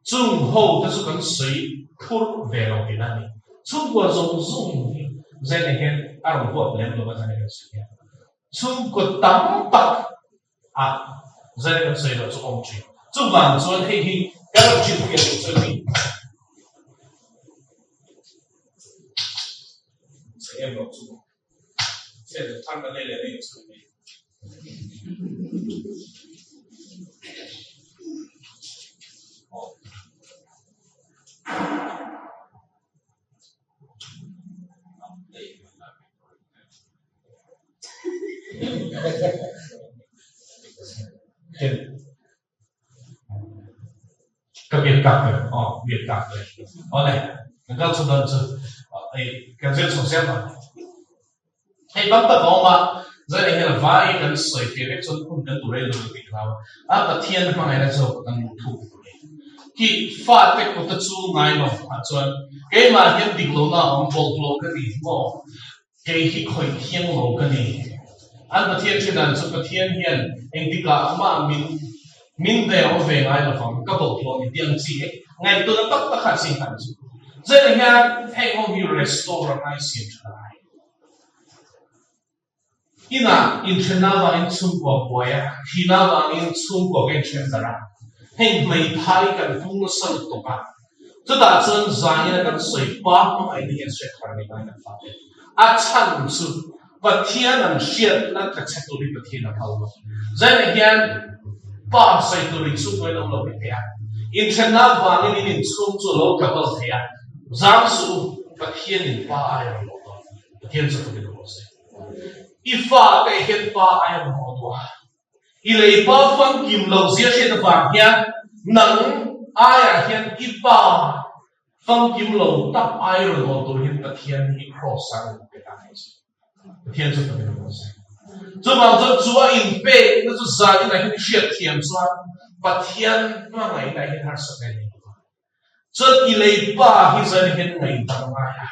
Chung ho te chu kan sawi phur ve lo tihna a ni. Chhungkua zawng zawng hi Zaina hian a rawn huap lem lo a Zaina kan sawi hian. Chhungkua tam tak a Zaina kan sawi loh chu awm thin. Chuvang chuan hei hi kan rawn hrilhfiah duh chu a ni. Chhe em lo chu. Chhe thar kan nei leh mai chu a ni. Ka biak tak ber aw biak tak ber awle kan kal chho dawn chu hei kan zir chho zel ang hei tam tak a awm a zainah hian a vai kan sawi feh vek chuan hun kan tur rei lo tih hlau a Pathian hmangaihna zawk kan hmuh thuk tur a ni khi fate kut a chu ngai lo ah chuan keimah hian dik lohna a awm bawlhhlawh ka ni maw Kei hi khawih thiang lo ka ni. An Pathian hre dan chu Pathian hian engtikah mah min min ve awm ve ngai lo vang, ka bawlhhlawh ni tih ang chi hi ngaihtuahna tak tak kha a ching hlan chu. Zainah hian heng ho hi restore a ngai siam tha lai. Inah inthenna avangin chhungkua buai a, thihna avangin chhungkua ka inthen darh a, heng hmeithai kan pung nasa lutuk a, Chutah chuan zaina kan sawi pa hmangaihna hian hriat thar nei ngai kan fak e. A chhan chu Pathian an hriatna tla chhe tur hi Pathian a phal lo. Zaina hian pa sawi tur inchhung pawhin a awm lo mai thei a. Inthenna avangin in inchhung chu a lo tla bal thei a. Zang suh u, Pathianin pa ai a rawn awh dawn. Pathian chu fakin a rawh se. I fate hian pa ai a rawn awh duh a. I lei pa famkim lo zia hriat avang hian nang aiah hian i pa famkim lo tak ai rawn awn tur hian Pathian hi kraws ah rawn pe ta mai che. Pathian chu fakin a rawn sawi. Chuvang chuan chu a inpekna chu zaninah hian i hriat thiam chuan Pathian hmangaihna hian harsatna i nei lo vang. Chuan i lei pa hi zanin hian ngaihdan ngai a,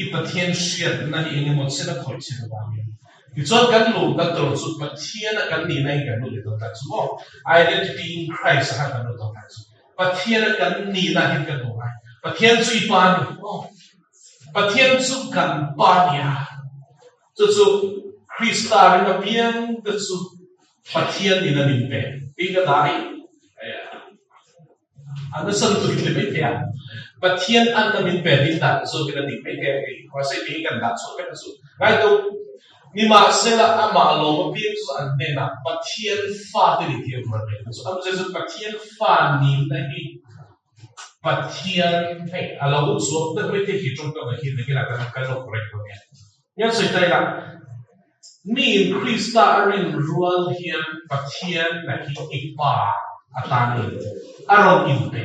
i Pathian hriatna hi eng emaw chen a khawih che avangin. Tichuan kan luhna tur chu Pathiana kan nihna hi kan lut leh dawn tak chu maw? Identity in Christ ah khan kan lut dawn tak chu. Pathiana kan nihna hian kan hmu ngai. Pathian chu i pa a ni maw? Pathian chu kan pa a ni a. Chu chu Krista ring apiang te chu Pathian in a min pe tih ka dah i. A nasa lutuk hi thil mai thei a, Pathian anna min pe ding dan zawkin a dik mai thei a ni. Mahse kei kan dah chhuah vek a chu. Ngaihtuah nimahsela amah lawm apiang chu an hnenah Pathian fate ni tih a vuan mai ang chu. A chu Pathian fa nihna hi Pathian hei a lo chuak deuh mai thei hi tawngkam ah hian nakinah kan kan lo correct dawn nia. Hian sawi ta ila, miin Krista a rin rual hian Pathian na hi i Pa atan in a rawn inpe.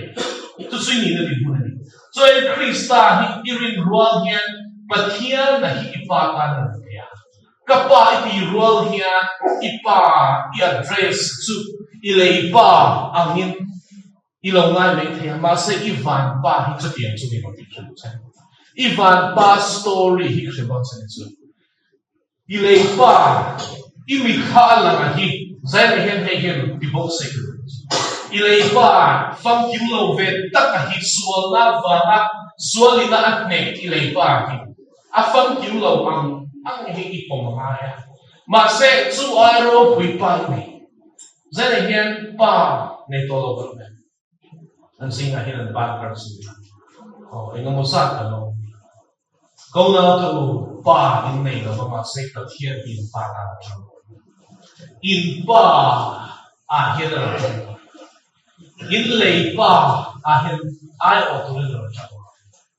Chu chu i nihna dinhmun a ni. Chuan Krista hi i rin rual hian Pathian na hi i Pa atan a rawn pe a. Ka Pa i tih rual hian i Pa i address chu i lei Pa angin I lo ngai mai thei a, mahse i van pa hi chutiang chu ni lo tih hre duh che. I van pa story hi ka hre dawn che ni chu. I lei pa, i mitthla a lang a hi, Zaina hian hei hian ti bawk se ka duh chu. I lei pa famkim lo ve tak a hi sualna vanga sualina a hnek i lei pa hi a famkim lo ang ang hi i pawm a ngai a. Mahse chu ai ropui pa i nei. Zaina hian pa nei tawh lo kan awm em? An zingah hian an ban kar zui a. Aw, engemaw zat kan awm. Ko naute u, pa in nei lo va, mahse Pathian hi in pa tan a tang. In pa ah hian a rawn tang. In lei pa ah hian ai awh turin a rawn tang.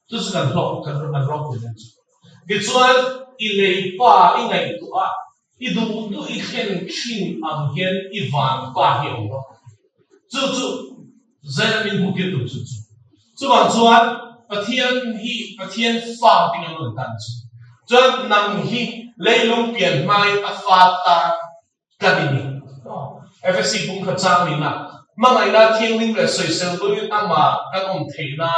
Chu chu kan hlawk, kan kan ropui nan chu. Tichuan, i lei pa i ngaihtuah a, I duh duh i thlen thin ang hian i van pa hi a awm a, chu chu Zaina min hmuh tir tum chu chu. Chuvang chuan Pathian hi Pathian fa ting an rawn tan chu. Chuan nang hi leilung pian hmain a fa tan tlat i ni. Efesi pumkhat chang nihna hmangaihna thianghlim leh sawisel luin amah kan awm theihna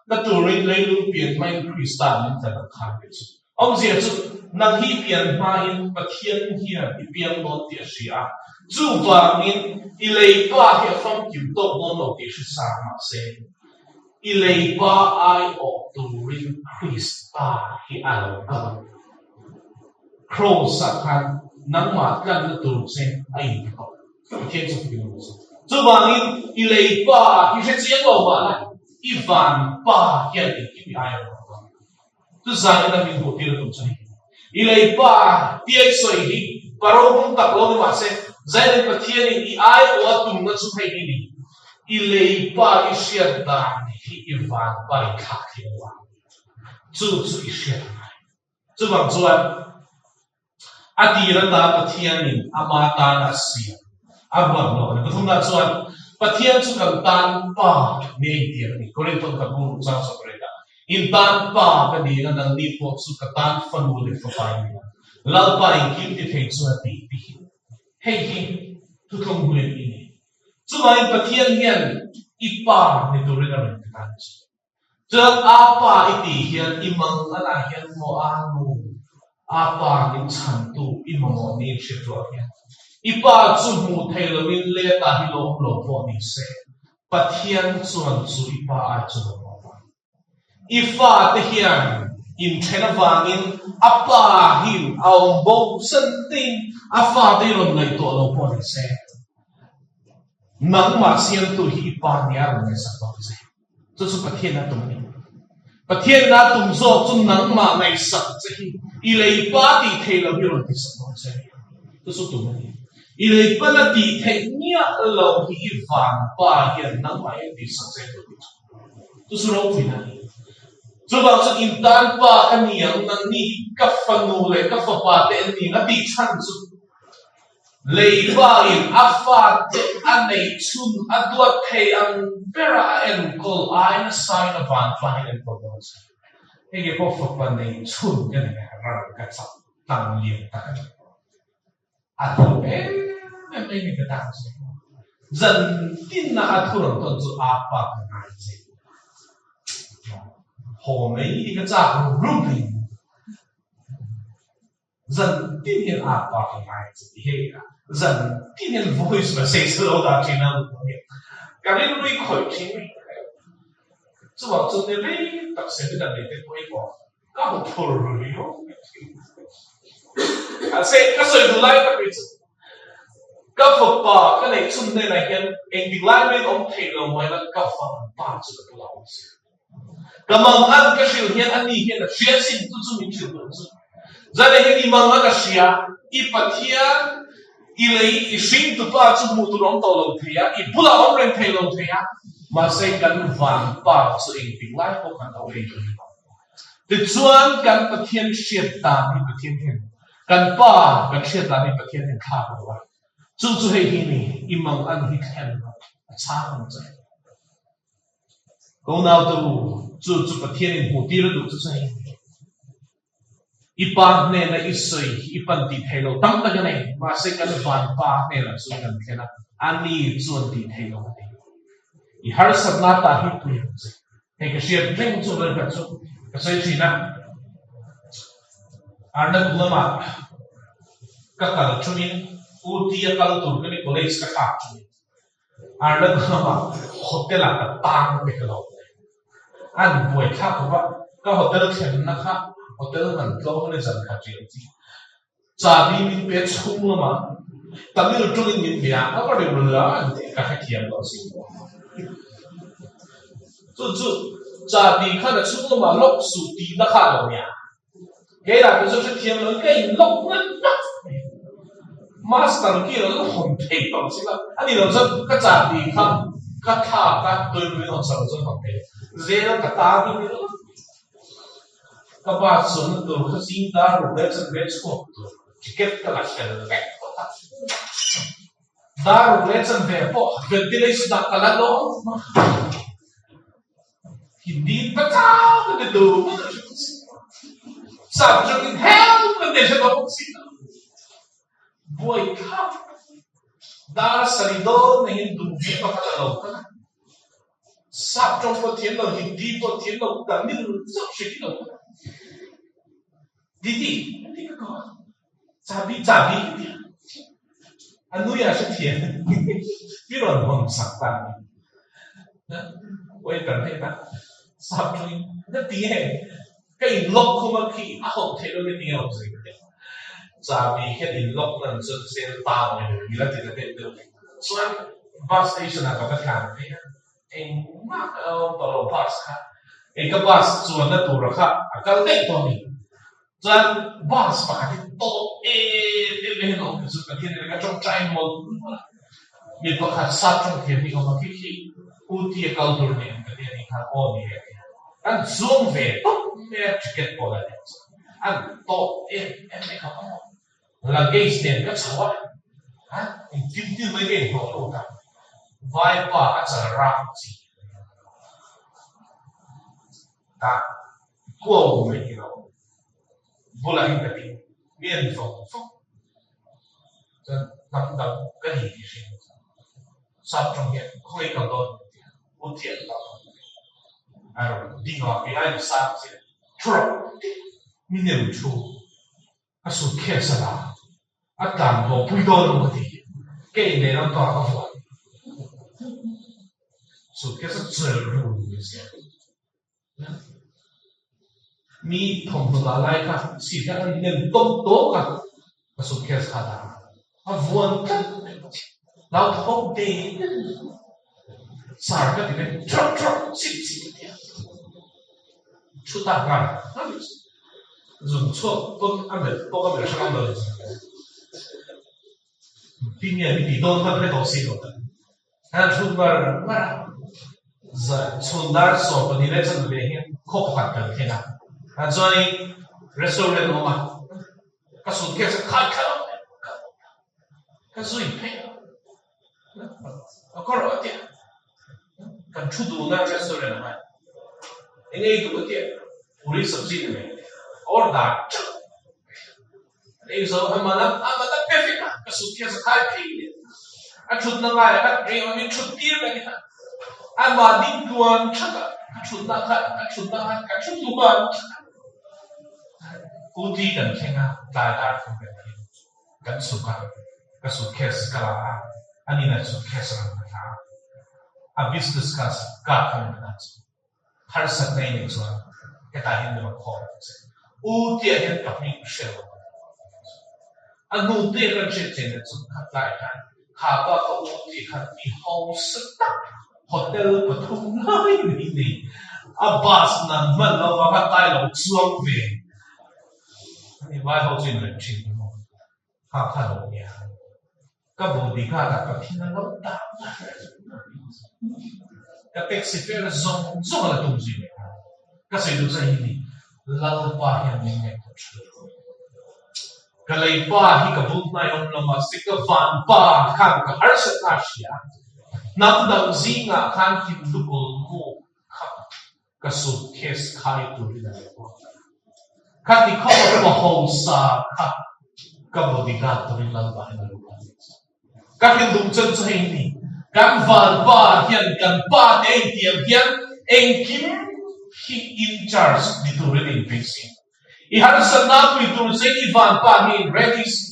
na turin leilung pian hmain Krista min tlat ang khan tih chu. Awmzia chu nang hi pian hmain Pathian hian i piang dawn tih a hria a, chuvangin i lei pa hi a famkim tawk dawn lo tih hre sa mahse, i lei pa aiawh turin Krista hi a lo kal. Kraws-ah khan nangmah tlanna tur che a inpe tawh. Pathian chu hmu lo che. Chuvangin i lei pa hi hre chiang lo mahla i van pa hian engkim i aiawh lo dawn. Chu zan ina min hmuh tir a tum chu ni. I lei pa tiai sawi hi pa ropung tak lo ni mahse, Zairin Pathianin i ai aw a tumna chu hei hi ni, I lei pa i hriat dan hi i van pa i thlak thei lo a, chu chu i hriat a ngai. Chuvang chuan A tir ata Pathianin ama tan a siam a ruat lo a ni. Pathumna chuan Pathian chu kan tan Pa ni a intir a ni. Korinthon ka bu chang sawp reng a, In tan Pa ka ni a, nangni pawh chu ka tan fanu leh fapa in ni a, Lalpa engkim ti thei chuan a ti ti hi. Hei hi thuthlung hmuin i ni. Chuvangin Pathian hian i Pa ni turin a rawn ti ta a ni chu. Chuan a pa i tih hian i mang anah hian maw a nu, a pa min chhantu i mamawh niin hriat ruah hian i pa chu hmuh theih loin letah hi lo awm lo pawh ni se, Pathian chuan chu i pa ai chu lo awm ang. I fate hian inthen avangin a pa hin a awm bo zan tein a fate i rawn ngaihtuah lo pawh ni se, nangmah siamtu hi i pa nia rawn ngaihsak dawn che. Chu chu Pathian a tum a ni. Pathian a tum zawk chu nangmah ngaihsak che hi i lei pa tih theih loh hi rawn tihsak dawn che a ni. Chu chu tum a ni. I lei pa la tih theih miah loh hi i van pa hian nangmah hian tihsak che tur tih chu. Chu chu ropuina a ni. Chuvang chuan in tan pa ka ni ang, nangni hi ka fanu leh ka fapa te an ni ang a tih chhan chu Leiba-in a fate a neih chhun a duat thei ang bera a enkawl ai nasain a van fahin enkawl dawn a si. Hei nge pawh fapa neih chhun ka nei a, ran ka chak tlang lian tak a ni. A thu em em mai ni ka tan che. Zan tinna a thu rawn tawn chu a pa ka ngai che. Haw mai hi ka chak rum rum mai. Zan tin hian a pa ka ngai che ti hei a, zan tin hian voice message ka lo dah thin a ka rilru i khawih thin mai. Chuvang chuan ni rei tak seminar nei te pawh i pawh ka hmu phur riau mai thin. Mahse ka sawi duh lai tak hi chu ka fapa ka neih chhun hnenah hian engtik lai mai in awm theih lo mai la ka vanpa chu ka bulah awm si. Ka mangan ka hrilh hian ani hian a hria chin chu chu min hrilh duh chu. Zane hian i mangan a hria, i Pathian, i lei, i hringtupa chu hmuh tur awm tawh lo thei a, i bulah awm reng thei lo thei a, mahse kan vanpa chu engtik lai pawh kan lo ei tur ni lo. Tichuan kan Pathian hriat dan hi Pathian hian kan Pa kan hriat dan hi Pathian hian thlak a duh a, chu chu hei hi ni, i mangan hi thlen a chhang ang che. Ko naute u, chu chu Pathianin hmuh tir a duh chu chu hei a ni. I pa hnena i sawi hi i pan tih theih loh tam tak a nei, mahse kan van pa hnenah chuan kan thlen a, ani chuan tih theih loh a nei. I harsatna tah hi pui ang che. Hei ka hriat reng chu vawi khat chu ka sawi thin a, Ernakulam-ah ka kal thumin UT-a kal tur ka ni college ka thlak thumin Ernakulam-ah hotel-ah ka tang vek lo. An buai thlak khawp a, ka hotel thlenna kha hotel ngan tlawm a ni zan khat riau chi. Chahbi min pe chhung lamah Tamil tawngin min bia a va rim la an tih ka hrethiam lo sin. Chu chu chahbi khan a chhung lamah lock suh tihna kha a lo nia. Kei lah chu hrethiam lo in ka in lock ngat ngat mai. Master khi a lo hawn thei tawh si la, a ni lo chuan ka chahbi kha ka thlak a, tuipui hawn sak lo chuan hawn thei zel ka tan hi ni lo. Ka bus chuanna tur kha zing dar ruk leh chanve chhuak tur ticket ka la fel vek phawt a. Dar ruk leh chanve pawh ventilation ah ka la dawn a. Hindi in ka chau ka ti tur hmun a hre bawk si lo. Sap atangin help ka ti hre tawh bawk si lo. Buai thlak dar sarih dawn neiin duhvi pakhat a lo kal a. Sap tawng pawh thiam lo, Hindi pawh thiam lo, Tamil chauh hre hi lo kha. Didi, a ti ka ko a. Chabi, chabi ka ti a. A nui a hre thiam. Mi rawn hawn sak ta a ni. Waiter hnenah sap tawngin ka ti e, ka in lock khum a khi a hawn theih lo ka ti a awm zui ka ti a. Chabi hian in lock nan chuan sel tang mai lo, mila ti ta deuh deuh mai. Chuan bus station ah ka va tlan phei a, engmah ka awm tawh lo bus kha, kei ka bus chuanna tura kha a kal daih tawh a ni. Chuan bus pakhat hi tawp em em mai hian a awm thei chu Pathian in ka tawngtai mawlh mawlh a, mi pakhat sap tawng thiam hi ka awm a, khi khi U Tia kal tur ni ang ka ti a ni khan aw ni e a ti a, an chuang ve tawp mai a ticket pawh la nei chuan an tawp em em mai kha aw. Luggage nen ka chho a, ha engtin tin mai ka inhlawh lut a, vaipa a chal rang chi ta kuau mai hi lo bulah hian ka ti mi an vawng vawng chuan hnam dang ka ni tih hriat loh chuan sap tawng hian khawngaih kal dawn ti a u thian kal dawn a rawn ding a kei ai sang chiah thu rawh mi nem thu. A suitcase a la, a tlan haw pui dawn lo ka ti. Ka innei ram tawh ah ka vuan. Suitcase a chel run ni sia. Mi thawmhnaw dah lai kha seat ah an nem tawm tawk a, ka suitcase kha a dah a. A vuan tlat mai. Hlauthawng te Sir ka ti ve truck truck chip chip a ti a. Thu tak ngar ngar mai chu. Zung chhuak pawn a melh pawh ka melh hrang lo ni. Tin nge mi tih dawn kha ka hre tawh si lo. An thu ngar ngar a. Chhun dar 12 leh chanve hian khaw pakhat kan thleng a. Tah chuanin restaurant a awm a. Ka suitcase a khai khalh a. Ka zui phei a. A kawr a tia. Kan thu dun a restaurant ah hian. Eng ei duh a tia. Puri sabzi ni mai a tia. Order teuh. An ei zo a man a, a man a pe vek a. Ka suitcase a khai phei leh. A thutna ngaiah khan engemaw min thut tir leh a ni kha. Amah ding tluan that a, ka thutna kha, ka thutna khan ka thu tluan that a. Ooty kan thleng a, tlai dar thum vel hi kan chhuk a, ka suitcase ka la a, anin a suitcase a rawn la thla a, a business class card kha min la chu. Harsatna i neih chuan hetah hian min rawn call ang che. Ooty-ah hian ka hming hre lo ang a hnu te kan hriat chian leh chuan kha tlai khan kha pa ka Ooty khan mi hausa tak hotel pathum lai mai nei a bus nan hman lo vang a tlai lo chuang ve a ni. Vai ho chu inrem thin ta maw? Kha kha lo nia. Ka bodyguard ah ka thin a lo dah ngar ngar Ka taxi fare zawng zawng a la tum zui leh nghal. Ka sawi duh chu a hi ni, Lalpa hian min ngaihtuah tha lo. Ka leipa hi ka bul hnai awm lo mahse ka vanpa khan ka harsatna a hria. Hnam dang zingah khan Hindu kawlmu kha Ka suitcase khai turin a lo ruat a. Khati khawp a pa hausa kha ka bodyguard turin Lalbahin a lo ruat leh chu. Ka hrilh chan chu hei ni, kan vanpa hian kan pa te a intiam hian engkim hi in charge ni turin a inpeih si. I harsatna pui tur che i vanpa hi in ready si.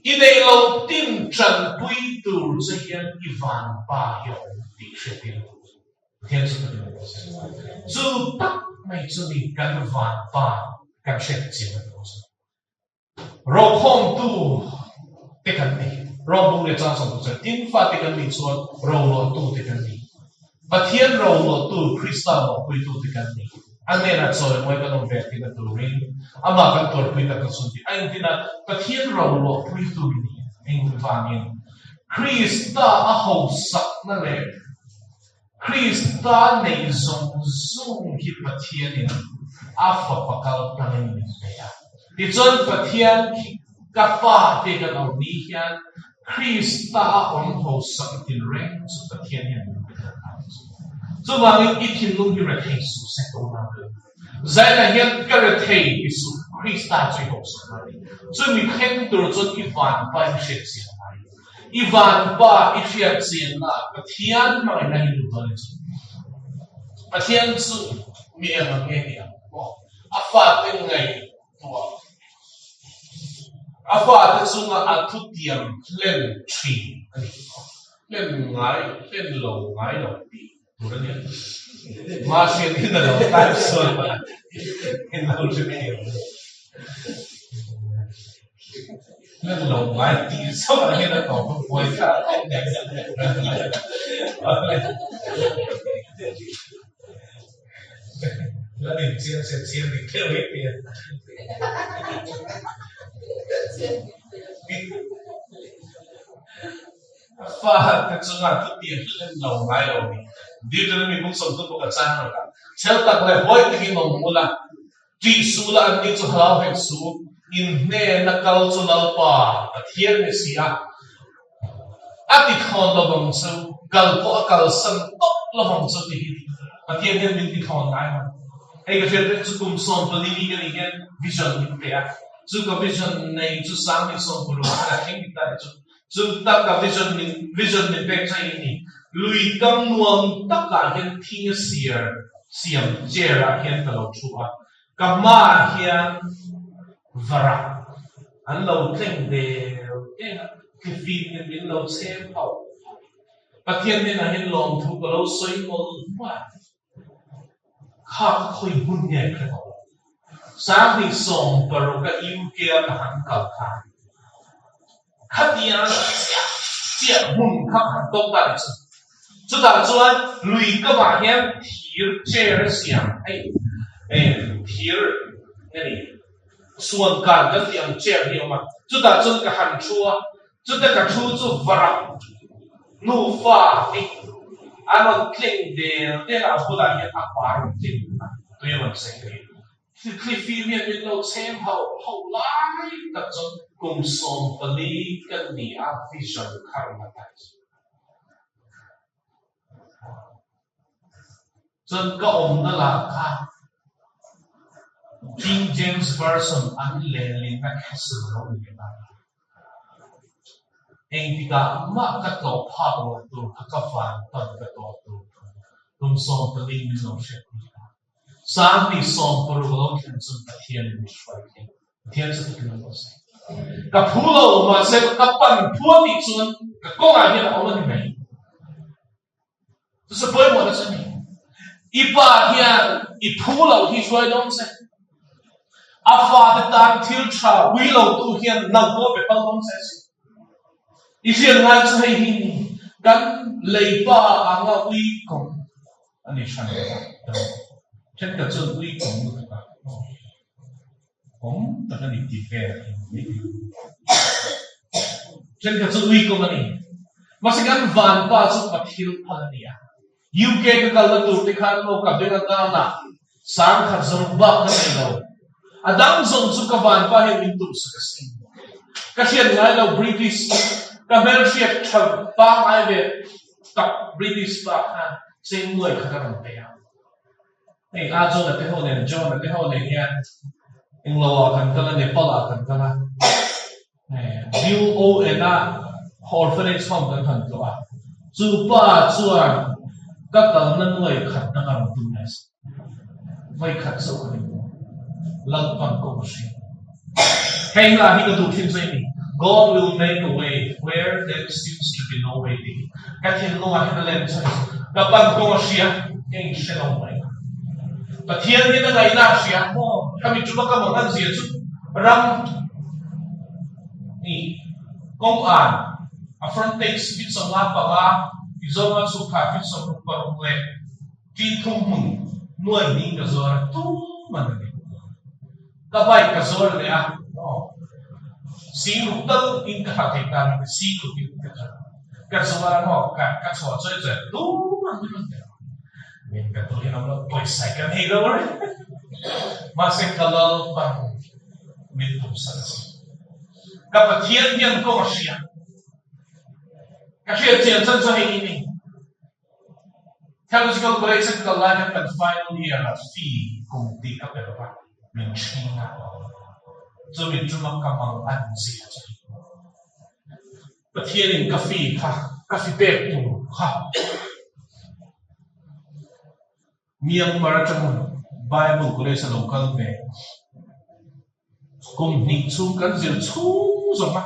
I neih lo tin tanpui tur che hian i vanpa hi a awm tih hriattir a duh. Pathian chu ka ti mai se. Chu tak mai chu ni kan vanpa kan hriat chian a ni chu. Rokhawmtu te kan ni. Rawng leh chang sawm chuan tin fate kan nih chuan roluahtu te kan ni. Pathian roluahtu Krista mawhpuitu te kan ni. A hnenah chawimawi kan awm ve tina turin amah kan tuarpui tak na chhun tih a intin a, Pathian roluahpuitu i ni. Engvangin? Krista a hosakna leh Krista neih zawng zawng hi Pathianin a Fapa kal tlangin min pe a. Tichuan Pathian khi ka Pa te kan awm ni hian Krista a awm hausak i tinreng chu Pathian hian min pe ta ta chu. Chuvangin i thinlung hi rethei suh se ka unau te. Zainah hian ka rethei ti suh Krista chu i hausak a ni. Chumi thleng tur chuan i vanpa i hriat chian a ngai. I vanpa i hriat chianna Pathian hmangaihna hi duh dawn chu. Pathian chu mi eng ang nge ni ang maw? A fate ngaihtuah a fate chunga a thutiam hlen thin a ni. Hlen ngai, hlen lo ngai lo tih tur a nia. Mahse in a lo type sual palh a, in lo hre thiam. Hlen lo ngai tih chauh ah hian a tawp a buai thlak khawp mai. La nin chiang se chiang dik deuh hi tia. A fa te chunga thutiang hlen lo ngai lo ni. Deuteronomy bung 30 pawh ka chang rawk a. Chhel tak leh huai takin awm ula, ṭih suh la anni chu hlau hek suh, in hnena kal chu Lalpa Pathian ni si a, a ti thlawn lo vang chu, kal pawh a kalsan tawp lo vang chu ti hi Pathian hian min ti thlawn ngai lo. Hei ka hriat vek chu kum 14 mi ka nih hian vision min pe a, chu ka vision nei chu 2016 ah khan a thleng ta ni chu. Chung tak a vision min vision min pek chai hi ni. Lui kam nuam takah hian thing a siar siam chair ah hian ka lo thu a, ka hmaah hian varak an lo tleng del del a, thlifim in min lo chhem hauh hauh. Pathian hnenah hian lawmthu ka lo sawi mawlh hmai. Kha ka khawi hmun nge ka hre tawh lo. 2016 a UK a ka han kal khan khatiang chiah chiah hmun kha ka han tawk ta ni chu. Chutah chuan lui kamah hian thir chair a siam hei thir nge ni suan kan kan tih ang chair hi a awm a. Chutah chuan ka han thu a. Chute ka thu chu varak nufa hi an rawn tleng del del a, a bulah hian a pa rawn tleng a, tui a rawn cheng thei. Thlifim hian min lo chhem hauh hauh lai tak chuan kum 14 ka ni a, vision kha rawn la ta chu. Chuan ka awmna lah kha King James Version an lehlinna castle lo ni leh ta. Engtikah mah ka tlawh phak loh tur kha ka van pan ka tlawh tur thu kum 14 min lo hriat pui ta. 26 a lo thlen chuan Pathian min hruai thei. Pathian chu takin a ruah se. Ka phu lo, mahse ka pan phu a tih chuan ka kawngah hian a awm a ni mai. Chu chu pawimawhna chu a ni. I pa hian i phu loh hi hruai dawn che. A fate tan thil tha ui lo tu hian nang pawh a pe phal dawn che a si. I hriat ngai chu hei hi ni, kan lei pa anga ui kawng a ni hran lo. Thenkhat chuan ui kawng lutuk a. Kawng tak a ni tih vel a ni mai thei. Thenkhat chu ui kawng a ni. Mahse kan vanpa chu Pathil phal a ni a. UK ka kalna tur te khan maw ka bank account ah 10,000 zaruk bak ka nei lo. A dang zawng chu ka vanpa hian min tumsak a sin. Ka hriat ngai lo British ka hmelhriat tha pangngai ve tak British pa khan cheng nuai khat a rawn pe a. Hei a John a te ho nen John a te ho nen hian englo ah kan kal a Nepal ah kan kal a UN a orphanage home kan han tlawh a chu pa chuan ka kalna nuai khat dang a rawn tum leh a vawi khat chauh ka ni Lalpan kawng a hria hei hla hi ka duh thin chu a ni God will make a way where there seems to be no way tih hi Ka thinlungah hian a lem chhan chu ka pan kawng a hria, ka inhre lo mai. Pathian hian a ngaihna a hria maw? Khami tuma ka mawng an zia chu ram ni kawng an a frontage fit 55 Mizoram a chhuk kha fit 66 leh ṭin thum hmun nuai ning ka zuar a tum an ni. Ka bike ka zuar leh a maw? Sing ruk tal in ka hal thei ta ni sing ruk in ka kal ka zuar a maw ka ka chhuah chawi chawi tum an ni rawn tel min ka tu hian awm lo pawisa ka nei lo reng mahse ka Lalpan min tumsak a si ka Pathian hian kawng a hria ka hriat chian chan chu hei hi ni. Theological College a kal lai khan kan final year ah fee kum tih ka pe lo va, min ṭhing a. Chumi ṭuma ka mang an zia chu hei. Pathianin ka fee kha, ka fi pek tur kha Myanmar aṭanga Bible College a lo kal ve kum hnih chhung kan zir chhung zawng a.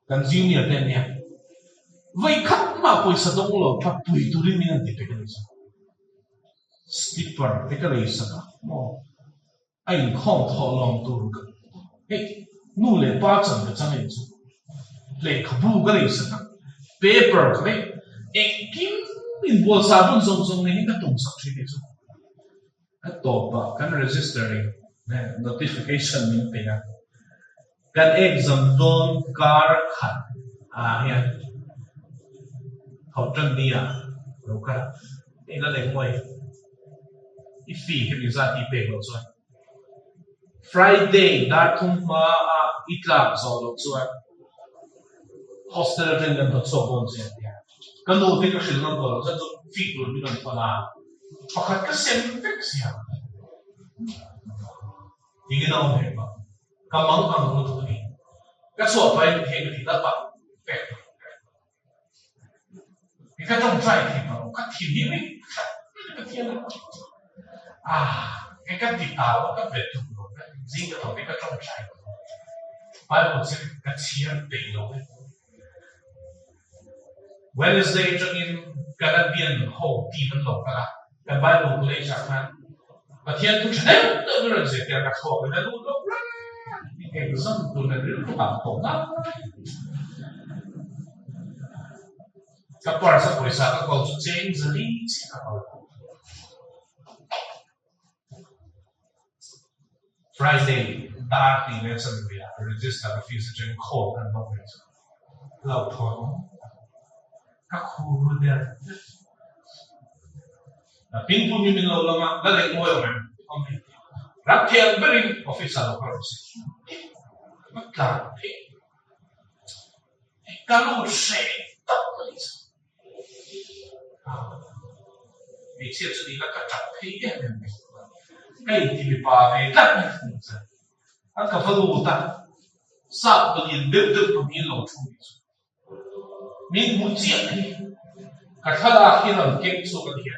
Kan junior te ania vawi khat mah pawisa dawng lo kha pui turin min an ti pek a ni chu. Slipper te ka lei sak a maw a inkhawm thawh lawm tur ka hei nu leh pa chan ka chang em chu lehkhabu ka lei sak a paper ka lei engkim inbual sabun zawng zawng nei hi ka tum sak thin ni chu. A tawpah kan register in notification min pe a. Kan exam dawn kar khat ah hian Thawhtan ni ah lo kal a, hei la leh nguai i fee hemi zat hi pek loh chuan Friday dar thum hma ah i tlak zawh loh chuan hostel atangin kan hnawt chhuak dawn che a ti a. Ka nu te ka hrilh ngam tawh loh chuan chu fee tur min rawn thawn a, pakhat ka sem vek sia. Tingin a awm hek lo. Ka mang ang lutuk a ni. Ka chhuah pahin hei ka ti ta tak pek tak pek. Hi ka tawngtai thei ta lo, ka thin hi mi khat ka thian a. Ah, hei ka ti ta lo, ka bet tuk lo, ka zing ka tho te ka tawngtai lo. Bible chu ka chhiar peih lo e. Wednesday atangin Canadian ho team an lo kal a, kan Bible college ah khan Pathian thu tha deuh deuh in rawn zirtir ka thluak in a lut lo reng exam tur nen rilru ah tawh ngai. Ka purse a pawisa ka kawl chu cheng zali chiah ka kawl. Friday dar tih leh zanriah register office atangin call kan dawng leh chu hlauhthawn awm tak ka khur ru der der. Pingpum hi min lo lang a, la leh ngawi awm em? Awm hei. Ram thei ang berin office ah lo kal rawh se. Ka tlan phei. Ka lut hreh tak a ni chu. Hmeichhia chu nila ka tap phei em em mai. Ka inti mipa ve tlat mai thung che. An ka va lut a, sap palian deuh deuh pahnih an lo thu nih chu. Min hmu chiah hi ka thlalak hi rawn keng chhuak a ni a.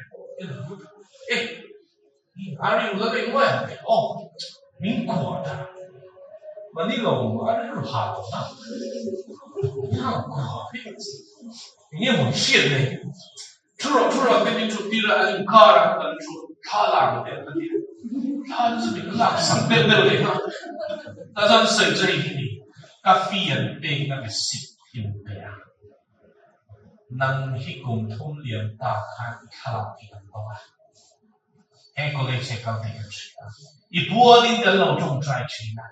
E! A rilru la nei nuai ang teh aw, min kuah ta. Mahni lo a rilru ha tawh na. Hang kuah hi eng nge maw hriat nei. Thu rawh thu rawh te min thut tir a, an inkar a kan thu thla lak ang teh ka ti a. Thla chu min lak sak deuh deuh leh nghal. Ta chuan sawi chu hei hi ni, ka fee an pekna receipt hi min pe a. Nang hi kum thum liam ta khan i thlalak hi kan tawng a. He college he kal tih kan hria a, i pualin kan lo tawngtai thin a,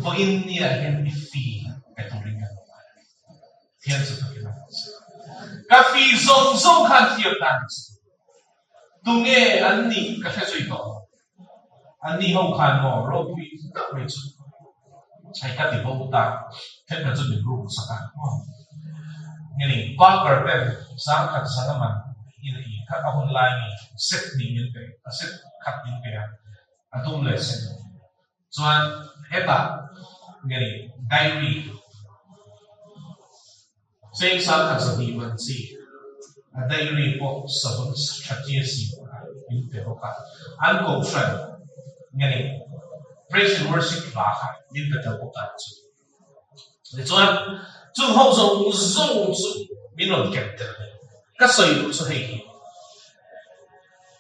vawiin niah hian i fee pe turin kan lo ngai a ni. Thian chu takin a hmu che. Ka fee zawng zawng khan thiam ta ni chu. Tunge an nih ka hre zui tawh lo. An ni ho khan maw ropui tak mai chu hei ka ti bo ta, thenkhat chu min ruk sak a maw. Nge ni Parker ten zangkhat zan a man in a i kha a hun lai mi set hnih min pe a set khat min pe a, a dum leh sen chuan hetah nge ni diary Cheng sangkhat 200 man chi a diary pawh savun tha tia siam a in pe bawk a, an kohhran nge ni praise and worship hla kha min pe tel bawk a chu. Tichuan chung ho zawng zawng chu min rawn ken tel a ni. Ka sawi duh chu hei hi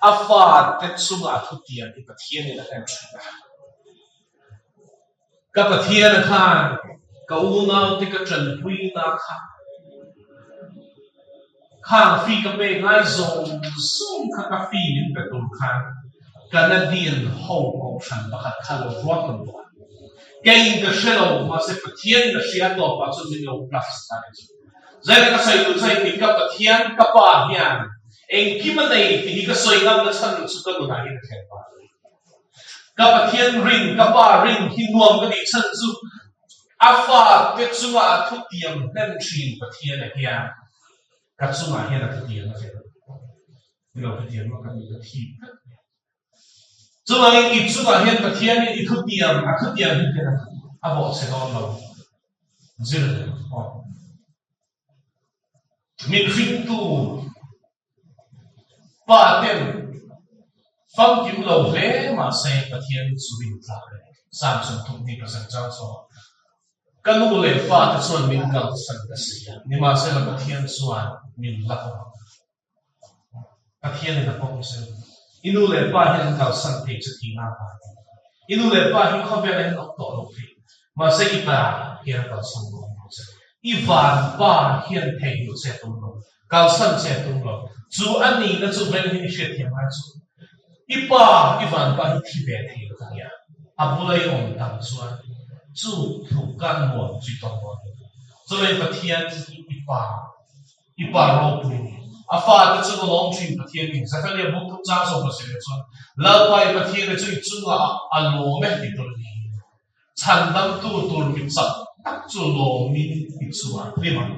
a fate chungah a thutiam hi Pathianin a hlen thin a. Ka Pathian a khan ka unaute ka tanpuina kha khang fee ka pek ngai zawng zawng kha ka fee min pe tur khan Canadian ho kohhran pakhat kha lo ruat lo bawk a. Kei ka hre lo mahse Pathian ka hria tawpah chuan min lo plus ta ni chu. Zaina ka sawi duh chuan engtin ka Pathian ka pa hian engkim a nei tih hi ka sawi ngam na chhan chu ka nunah hian a thlen pah a ni. Ka Pathian rin, ka Pa rin hi nuam ka tih chhan chu a fate chunga a thutiam hnem thin Pathian a hian ka chungah hian a thutiam a zel. Ni lo thutiam a kan ka thi vek mai. Chuvangin i chungah hian Pathianin i thutiam, a thutiam hi hian a bawhchhe dawn lo. Zir aw. Min hringtu Pa ten famkim lo hle mahse Pathian chu rin tlak a ni. Psalm 33 chang saw, Ka nu leh pa te chuan min kalsan ka si a, nimahsela Pathian chuan min la awm ang. Pathianin a pawm zel. I nu leh pa hian an kalsan thei chu thihna avangin. I nu leh pa hi khawvelah hian awm tawh lo thei. Mahse i pa hian a kalsan dawn lo che. I van pa hian theihnghilh che a tum lo. Kalsan che a tum lo. Chu a nihna chu veng hi i hriatthiam ngai chu. I pa, i van pa hi thi ve thei lo nia. A bula i awm tam chuan chu tluk ka nuam chu i tawng dawn lo. Chuvei Pathian hi i pa, i pa ropui ni. A fate chu ka lawm thin Pathian ni. Zakaria buk thuk chang sawm pasarih ah chuan Lalpa i Pathian chu i chungah a lawm e ti tur a ni. Chhandamtu tur mi chak tak chu lawmin i chungah hlim ang.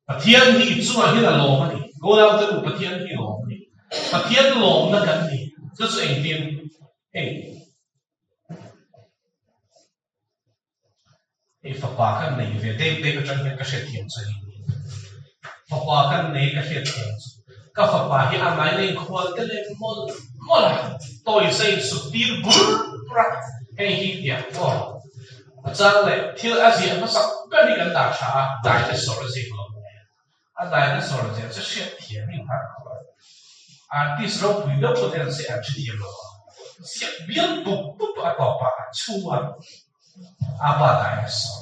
Pathian hi i chungah hian a lawm a ni. Gonaute u, Pathian hi lawm a ni. Pathian lawmna kan ni. Chu chu engtin? Hei, hei fapa kan nei ve dek dek atang hian ka hriatthiam chu a ni. Fapa kan nei ka hriatthiam chu. Ka fapa hi a ngai na inkhual te leh mawlh mawlh a, tawisa insuk tir bur bur a, hei hi tiang aw. A chang leh thil a ziah hmasak ber hi kan dah tha a, dinosaur a ziak lo nen. A dinosaur ziah chu hriat thiam hi har khawp a. Artist ropui deuh pawh hian se an hrethiam lo a. Ziak bial pup pup a tawp ah a chhu a, a pa dinosaur.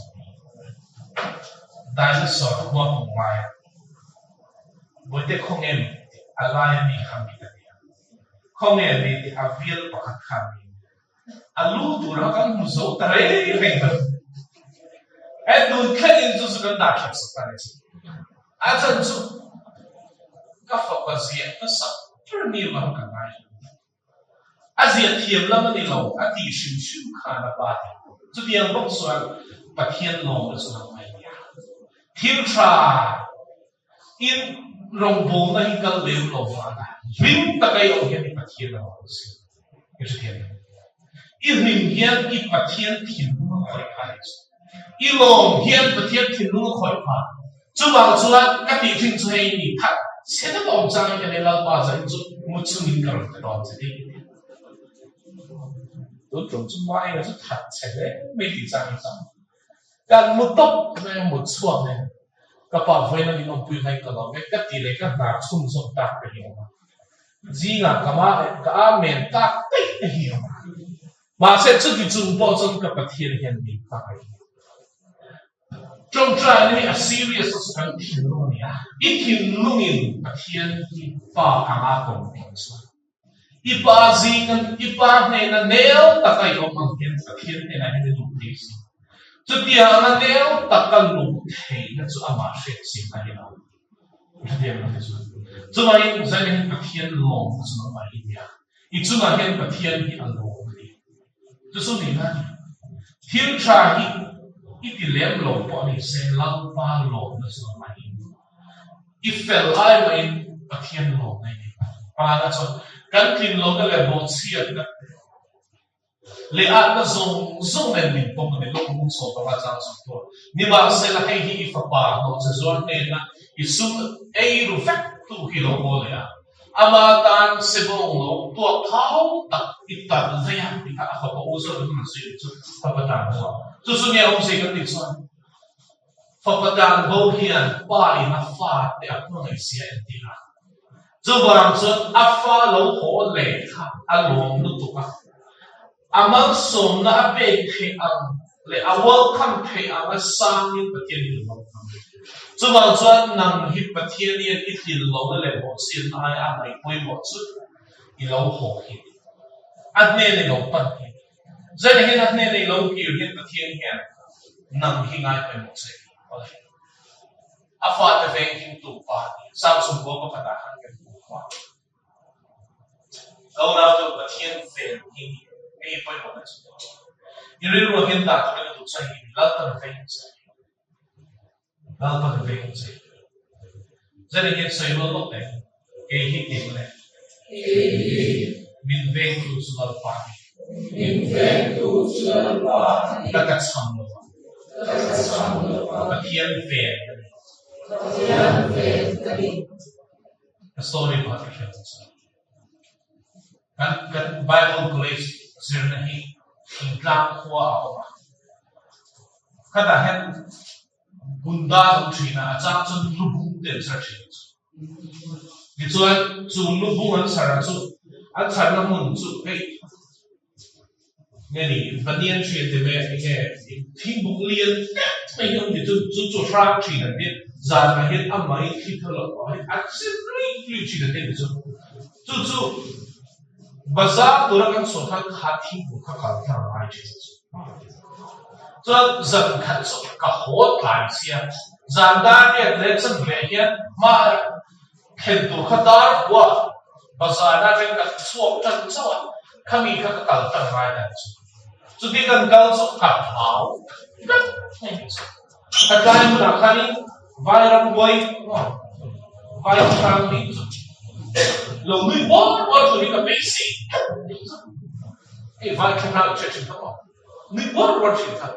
Dinosaur khua hmu ngai a. Bawihte khawnge mi tih a lai a mi kha mi ka ti a. Khawnge mi tih a vial pakhat kha mi. A lu tur a kan hmu zo ta reng reng lo. He tun thlengin chu chu kan dah that sak ta ni chu. A chan chu ka fapa ziah hmasak ber ni vang ka ngai lo. A ziah thiam lam a ni lo, a tih hrim hrim khan a pa ti. Chutiang bawk chuan Pathian lawmna chu nang mai nia. Thil tha In rawngbawlna hi kal lem lo vana hlim taka i awm hian i Pathian a awm si. I hrethiam em? I hlim hian i Pathian thinlung a khawih phah ni chu. I lawm hian Pathian thinlung a khawih phah. Chuvang chuan ka tih thin chu hei ni that chhe deuh a awm chang hi ka nei Lalpa zahin chu mu chungin ka rawn pe dawn che tih. Tun tum chu Maenga chu that chhe hle mai tih chang i tam. Kan mu tawp mai a, mut chhuak nen ka pa vawiin a min awmpui hlain ka lo vek ka tih leh ka hna chhunzawm tak te hi a awm a. Zingah ka ma ka amen tak daih te hi a awm a. Mahse chuti chung pawh chuan ka Pathian hian min hmangaih hi. Ṭawngṭaina hi a serious a chu kan thinlung a ni a, i thinlungin Pathian hi Pa anga kawm tawh chuan i Pa zing i Pa hnena nel taka i awm ang hian Pathian hnenah hian i luh thei si. Chutianga nel taka luh theihna chu amah hriatchhiatna hi a awm. Hetiang ang te chuan. Chuvangin Zaina hian Pathian lawmna chu nangmah hi nia. I chungah hian Pathian hi a lawm a ni. Chu chu nihna a ni. Thil tha hi i ti lem lo pawh a ni se, Lalpa lawmna chu nangmah hi ni. I fel ai mahin Pathian lawmna i nei. Palana chuan kan tlin lohna leh bawhchhiatna te, Leh atna zawng zawng nen min pawm a ni lawk mung saw panga chang zawng tur. Nimahsela hei hi i fapa hnawhche zuar hnena i sum ei ru vek tu hi lo haw leh a, ama tan sebawng lo tuak thau tak i talh vei a tih kha a fapa u zawk in a rawn sawi ang chu fapa tan bo a. Chu chu nia awmzia kan tih chuan fapa tan bo hian pa in a fate a hmangaih zia entir a. Chuvang chuan a fa lo haw leh kha a lawm lutuk a, a malsawmna a pek theih ang leh a welcome theih anga sangin Pathian hi a welcome. Chuvang chuan nang hi Pathian hian i tlin lohna leh bawhchhiatna aia a ngaih pawimawh chu i lo haw hi a hnen i lo pan hi. Zaina hian a hnena i lo kir hian Pathian hian nang hi ngai pawimawh che i. A fate veng himtu pa a ni. Samson khua pakhatah khan kan hmu kha. Ka unau chu Pathian ven hi ni. Hei hi pawimawhna chu ni. I rilru hian dah turin a duh che hi ni. Lalpan veng che. Lalpan veng che. Zan hian sawi rual lawk teh. Kei hi ti mawle. Min vengtu chu Lalpa a ni. Min vengtu chu Lalpa a ni. Ka tlachham lo ang. Ka tlachham lo ang. Pathian ven ka ni. Pathian ven ka ni. Ka story pakhat ka hriat chu. Kan kan Bible College zirna hi thingtlang khua a awm a. Khatah hian Gunda an awm thin a, a chang chuan lubung te an chhar thin. Tichuan, chu lubung an chhar chu, an chharna hmun chu hei nge ni, banyan tree an ti mai a, enge thingbuk lian deuh mai hi a awm ti chu, chu chu hrang thin an ti, zanah hian a mai thi thar loh pawh hi an sen rui rui thin an ti chu. Chu chu bazar tura kan chhuah khan kha thingbuk kha kal thar a ngai thin chu. Chuan zan khat chu ka haw tlai sia, zan dar riat leh chan ve hian hma thlen tur kha dar kua bazar atang ka chhuak tan chauh a, khami kha ka kal tan ngai dan chu. Chuti kan kal chu ka hlau tlat mai chu. Ka tlai hunah khanin vai rambuai vai hrang nei chu lo nui bawr bawr tur hi ka beisei tlat mai chu. Hei vai tha hna hriat thin kha maw? Nui bawr bawr thin kha.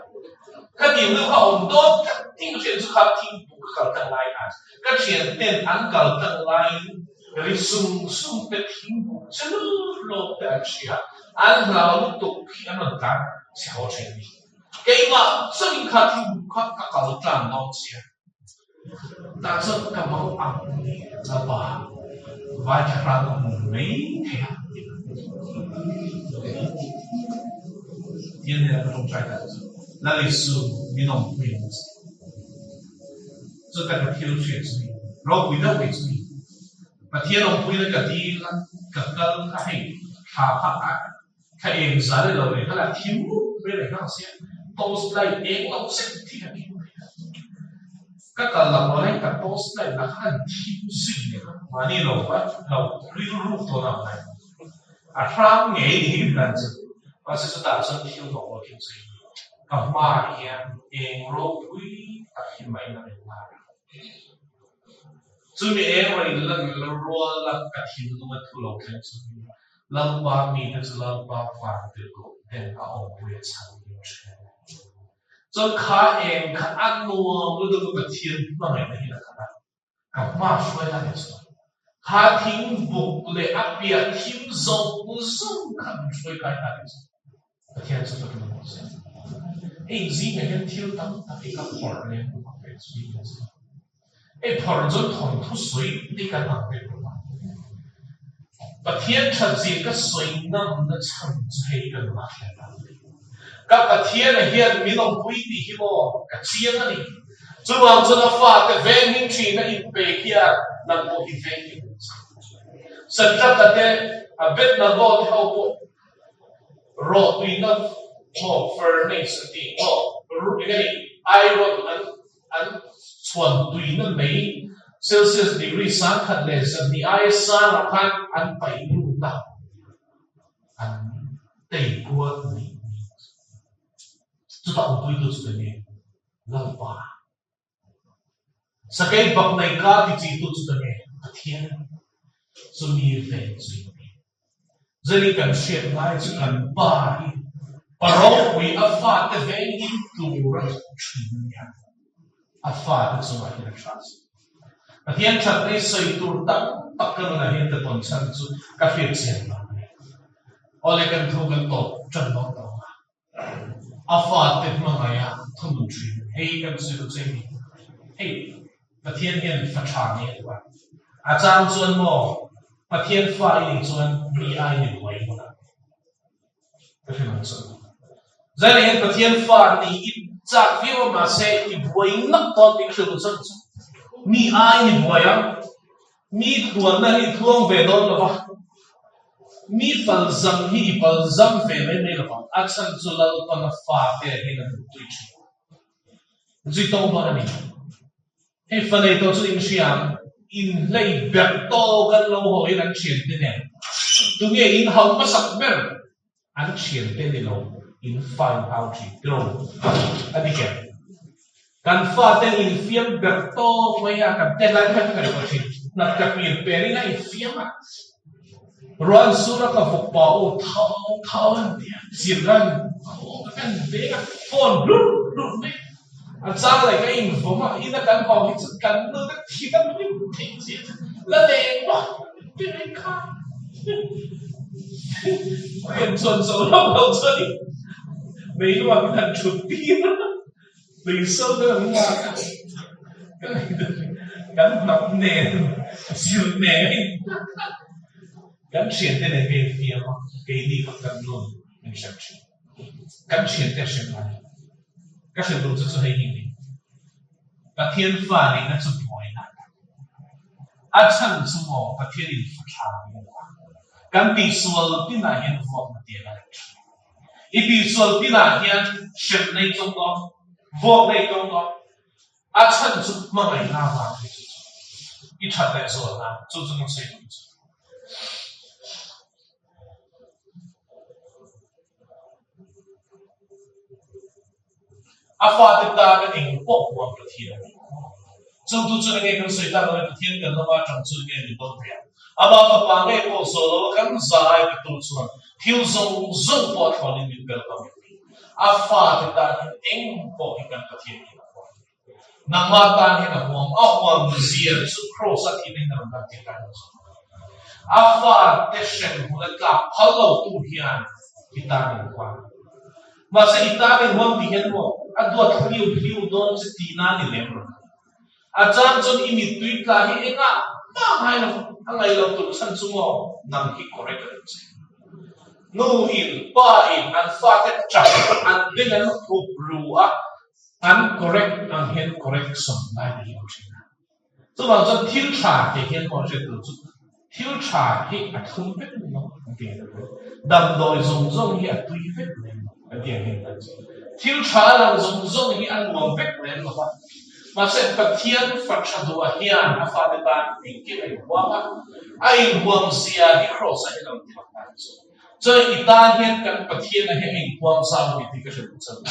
Ka tih hnu kha awm dawn tlat tih ka hriat chu kha thingpuk ka kal tlang lai khan ka thian ten an kal tlang laiin ri sung sung te thingpuk che lut lawk te an hria an hlau lutuk hi an rawn tlan chhe haw thin a ni. Keimah chauhin kha thingpuk kha ka kal tlang dawn sia. Tah chuan ka mau ang ni Lalpa vai thla hran ka hmu mai thei a ti a. Tian nen ka tawngtai ta chu Lal Isu min awmpui ang che. Chuta ka thil hriat chu ni, ropui deuh mai chu ni. Pathian awmpuina ka dil a, ka kal kha hei thla kha a thla eng zal lo leh kha la thim mup mai leh nghal sia, torch light eng lo zet hi ka keng mai a. Ka kal lam rual hian ka torch light lah kha an thim zui leh a, mahni lo va lo rilru tawn ang mai. A hrang ngei ni hi kan chu. Mahse chutah chuan thil hnawk lo thil chu ka hmaah hian eng ropui tak hi mahin a rawn lar a. Chumi eng rawn lan rual a ka thinlung a thu lo thleng chu Lalpa mite chu Lalpa vantirhkoh ten a awmpui a chhan hlim thin. Chuan kha eng kha a nuam lutuk a Pathian hmangaihna hi a khat a, ka hma hruai la ni chuan kha thing buk leh a piah thim zawng zawng kha min hruai kai ta ni chuan. Pathian chu ka tum rawh se. Hei zingah hian thil tam tak hi ka phawrh lem lo a, kei chu ni a che. Hei phawrh chuan thawnthu sawi te kan ang vek lo a. Pathian that zia ka sawi ngamna chhan chu hei ka nunah thlen a. Ka Pathian a hian min awmpui tih hi maw ka chiang a ni. Chuvang chuan a fate venghim thin a inpe hian nang pawh hi venghim ang che. Sadraka te, Abednego te ho pawh Rawhtuina maw furnace an tih maw eng a ni iron an an chhuan tuina mai Celsius degree 102 aia sangah khan an paih lut a, an tei kual mai mai. Chutah awmpuitu chu ka ni Lalpa. Sakei bak nei ka ti chi tu chu ka nge Pathian chu mi ve chu in ti. Zani kan hriat lai chu kan pa hi pa ropui a fate vengin tur a thawk thin a nia. A fate chungah hian a tha si. Pathian that nei sawi tur tam tak ka nunah hian ka tawn chhan chu ka hriat chian vang a ni. Awle kan thu kan tawp tan dawn tawh ang a. A fate hmangaih a thunun thin. Hei kan sawi lo che ni. Hei Pathian hian fa tha nei a duh a. A chang chuan maw Pathian fa i nih chuan mi ai ni buai hmun ah ka hre ang chu. Zaina hian Pathian fa nih i chak viau a mahse i buai nak dawn tih ka hrilh duh chang chu. Mi ai ni buai ang. Mi tluanna hi i tluang ve dawn lo va, mi palzam hi i palzam ve mai mai lo vang, a chhan chu Lalpana fate hian a duhtui thin. Zui tawng dawn a ni. Hei fa nei tawh chu in hria ang, in hlei ber tawk an lo haw in an thiante nen tunge in hau hmasak ber an thiante ni lo in fa in hau thin tiro a ni ker. Kan faten infiam ber tawk mai a, kan tet lai khan ka ngaihtuah thin. Hnat ka pir per in a infiam a, ruan sur a ka vawk pa aw thau thau an ti a, zirlan aw ka kan veng a, phone hlur hlur mai a chang leh ka invawm a, ina kan hau hi chu kan nu te thi kan hlim theih zia chu la leng vak ti mai kha. Rian chuan zo lo lo chuan in meiluak in han thut tir a. Tui so te an lak a, ka kan hnap nen zir nen a in tak a, kan thiante nen ka infiam a, keini kha kan nun min hrem thin, kan thiante a hrem ngai lo, ka hrilh duh chu chu hei hi a ni, Pathian fa nihna chu buaina a chhan chu maw Pathian in fa tha ni a, kan tihsual tinah hian vuakna tiang a reng thin. I tihsual pinah hian hrem nei tawng dawn, vuak nei tawng dawn. A chhan chu hmangaihna avang hi chu chu i that leh zual nan chu chu kan sawi duh chu. A fate tana eng pawh huam Pathian a ni. Chungtu chuan enge kan sawi tak ang e, Pathian kan lama atang chuan nge min dawn thei ang? Amah fapa ngei pawh zawh lo a kan za ai pe tu chuan thil zawng zawng pawh a thlawnin min bel ngam em ni? A fate tan hian eng pawh hi kan Pathian hian a huam. Nangmah tan hian a huam, a huam zia chu Kraws a thihna in a rawn lan tir ta hian a zawh. A fate hrem hmun a tlak phal lo tu hian i tan in huam. Mahse i tan in huam tih hian maw a duat hliu hliu dawn che tihna a ni lem lo. A chang chuan i mittui tla hi engah mah ngai lo, a ngaih lo tur chhan chu maw nang hi correct a duh che. Nu in, pa in an fate tap an beng an hup ru a, an correct ang hian correction lai te hi a awm thin a. Chuvang chuan thil tha tih hian pawh hriat tur chu thil tha hi a thlum vek ni lo an ti ang. Damdawi zawng zawng hi a tui vek lem lo an ti ang hian kan sawi. Thil tha a lang zawng zawng hi a nuam vek lem lo va. Mahse Pathian fa tha duhah hian a fate tan engkim a inhuam a, a inhuam zia hi Kraws-ah hian a rawn ti lang ta chu. Chuan i tan hian kan Pathian-a hi a inhuam zau a ni tih ka hre duh chauh.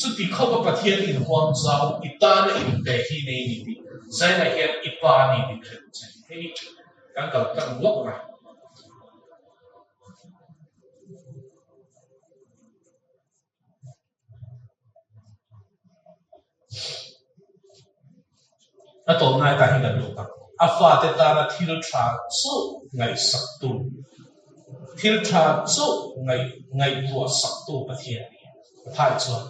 Chuti khawpa Pathian inhuam zau i tana inpe hi nei ni tih Zaina hian i pa a ni tih hrilh che. Hei kan kal tlang lawk a. A tawpna tah hian kan lut ang. A fate tana thil tha chauh ngaihsaktu. Thil tha chauh ngaih ngaihtuah saktu Pathian a ni. Pathai chuan,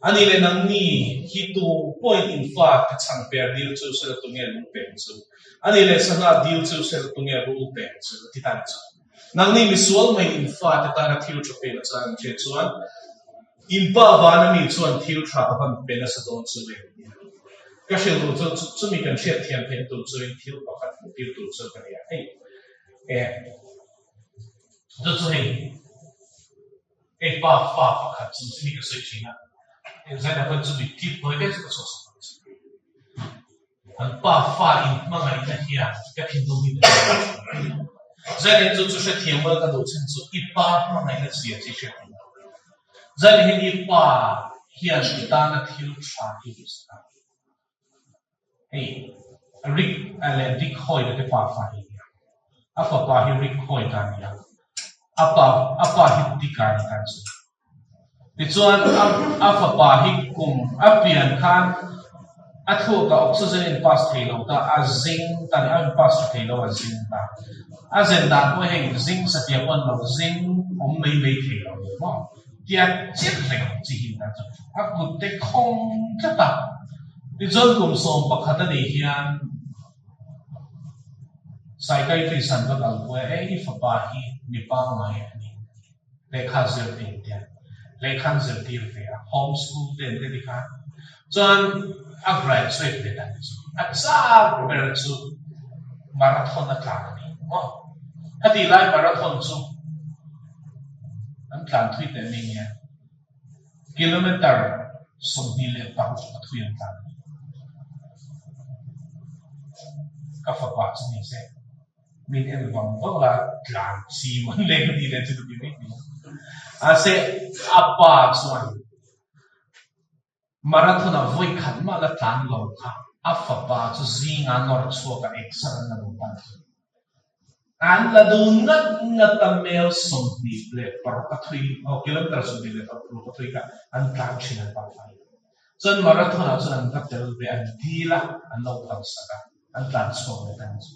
A ni leh nangni hi tu pawhin in fa te chhang per dil chu sela tunge lung peng chu? A ni leh sangha dil chu sela tunge rul peng chu? A ti tan chuan, Nangni misual mai in fa te tana thil tha pek a chang in hriat chuan, in pa vana mi chuan thil tha a van pe nasa dawn chu ve nia. Ka hrilh duh chu chumi kan hriat thiam theihna tur chuin thil pakhat hmuh tir tur chu ka nia. Hei e chu chu hei hei pa fa pakhat chu chumi ka sawi thin a, hei zaina pawn chumi clip hnuai te chu ka chhuah sak ang che. An pa fa in hmangaihna hian ka thinlung hi ka hria thin. Zaina chu chu hrethiam ula ka duh chhan chu i pa hmangaihna zia chi hrethiam lo. Zaina hian i pa hian i tana thil tha hi duhsak a. Hei Rick leh Dick Hoyt-a te pa fa hi a nia. A fapa hi Rick Hoyt-a a ni a, a pa a pa hi Dick-a a ni tan chu. Tichuan a fapa hi kum a pian khan a thluakah oxygen a in pass thei lo ta, a zing ta a ni, a in pass tha thei lo a zing ta. A zen dan pawh hei zing satliah pawh a ni lo, zing awm mai mai thei lo a ni maw? Tia chiah reng ang chi hi tan chu a kut te khawng tlat a. Tichuan kum 11 a nih hian psychiatrist an va kalpui a, hei i fapa hi mi pangngai a ni, lehkha zir thei tia lehkha an zirtir ve a, home school te an ti ti khan chuan a graduate ve dan chu a chak ber chu marathon a tlan a ni maw? Heti lai marathon chu An tlan thui teh mai nia. Kilometre 26 a thui an tlan. Ka fapa chu ni se min en vang vang la tlan chi man le ka ti leh chu ka ti mai mai a. Mahse a pa chuan Marathon-a vawi khat mah la tlan lo kha a fapa chu zinga nawr chhuak a exer an la duh tan chu. An la duh ngat ngat a mel 26 a thui, aw kilometer 26 a thui kha an tlan thin an pa fai. Chuan marathon-ah chuan an va tel ve, an dil a, an lo phalsak a, an tlan chhuak leh tan chu.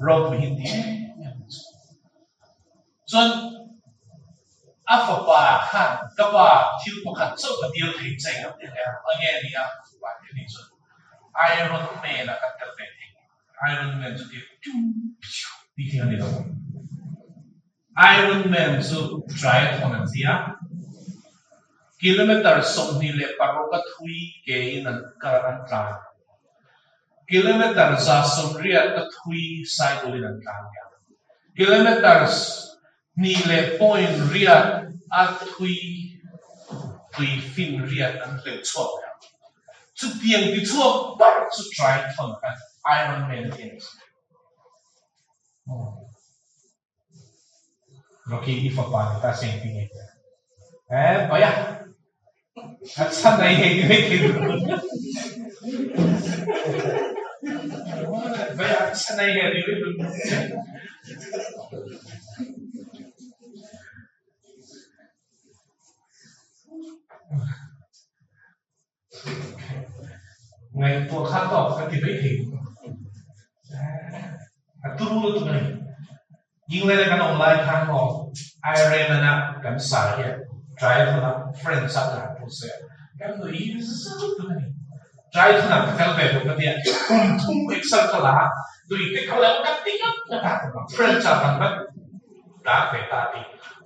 Ropui hi ti em em chu. Chuan a fapa khan ka pa thil pakhat chauh ka dil thei che ang ti hle a, enge a nia ka fapa hi a ni chuan Iron Man ah kan tel ve thei. Iron Man chu tia piu piu tih thing a ni lo. Iron Man chu triathlon an ti a, kilometer 26 a thui ke in an kal an tlan. Kilometer 180 a thui cycle in an tlan leh a. Kilometer 2.8 a thui tui finriat an hleuh chhuak leh a. Chutiang ti chhuak ber chu triathlon kha Iron Man a ti a ni. Rocky i fapa ni ta seng ti nge tia. Eh baya. A chan ai hei ti mai thei. Baya a chan ai hei ti mai. Ngaihtuah kha tawk ka ti mai thei a turu lutuk a ni. England a kan awm lai khan maw Ireland a kan sa hian triathlon a French a tlan pawh se kan nui za lutuk a ni. Triathlon ah ka kal ve lo ka tia kum thum exer ka la a nui te kha lo ka ti ngat ngat a French ah kan va tlan ve ta ti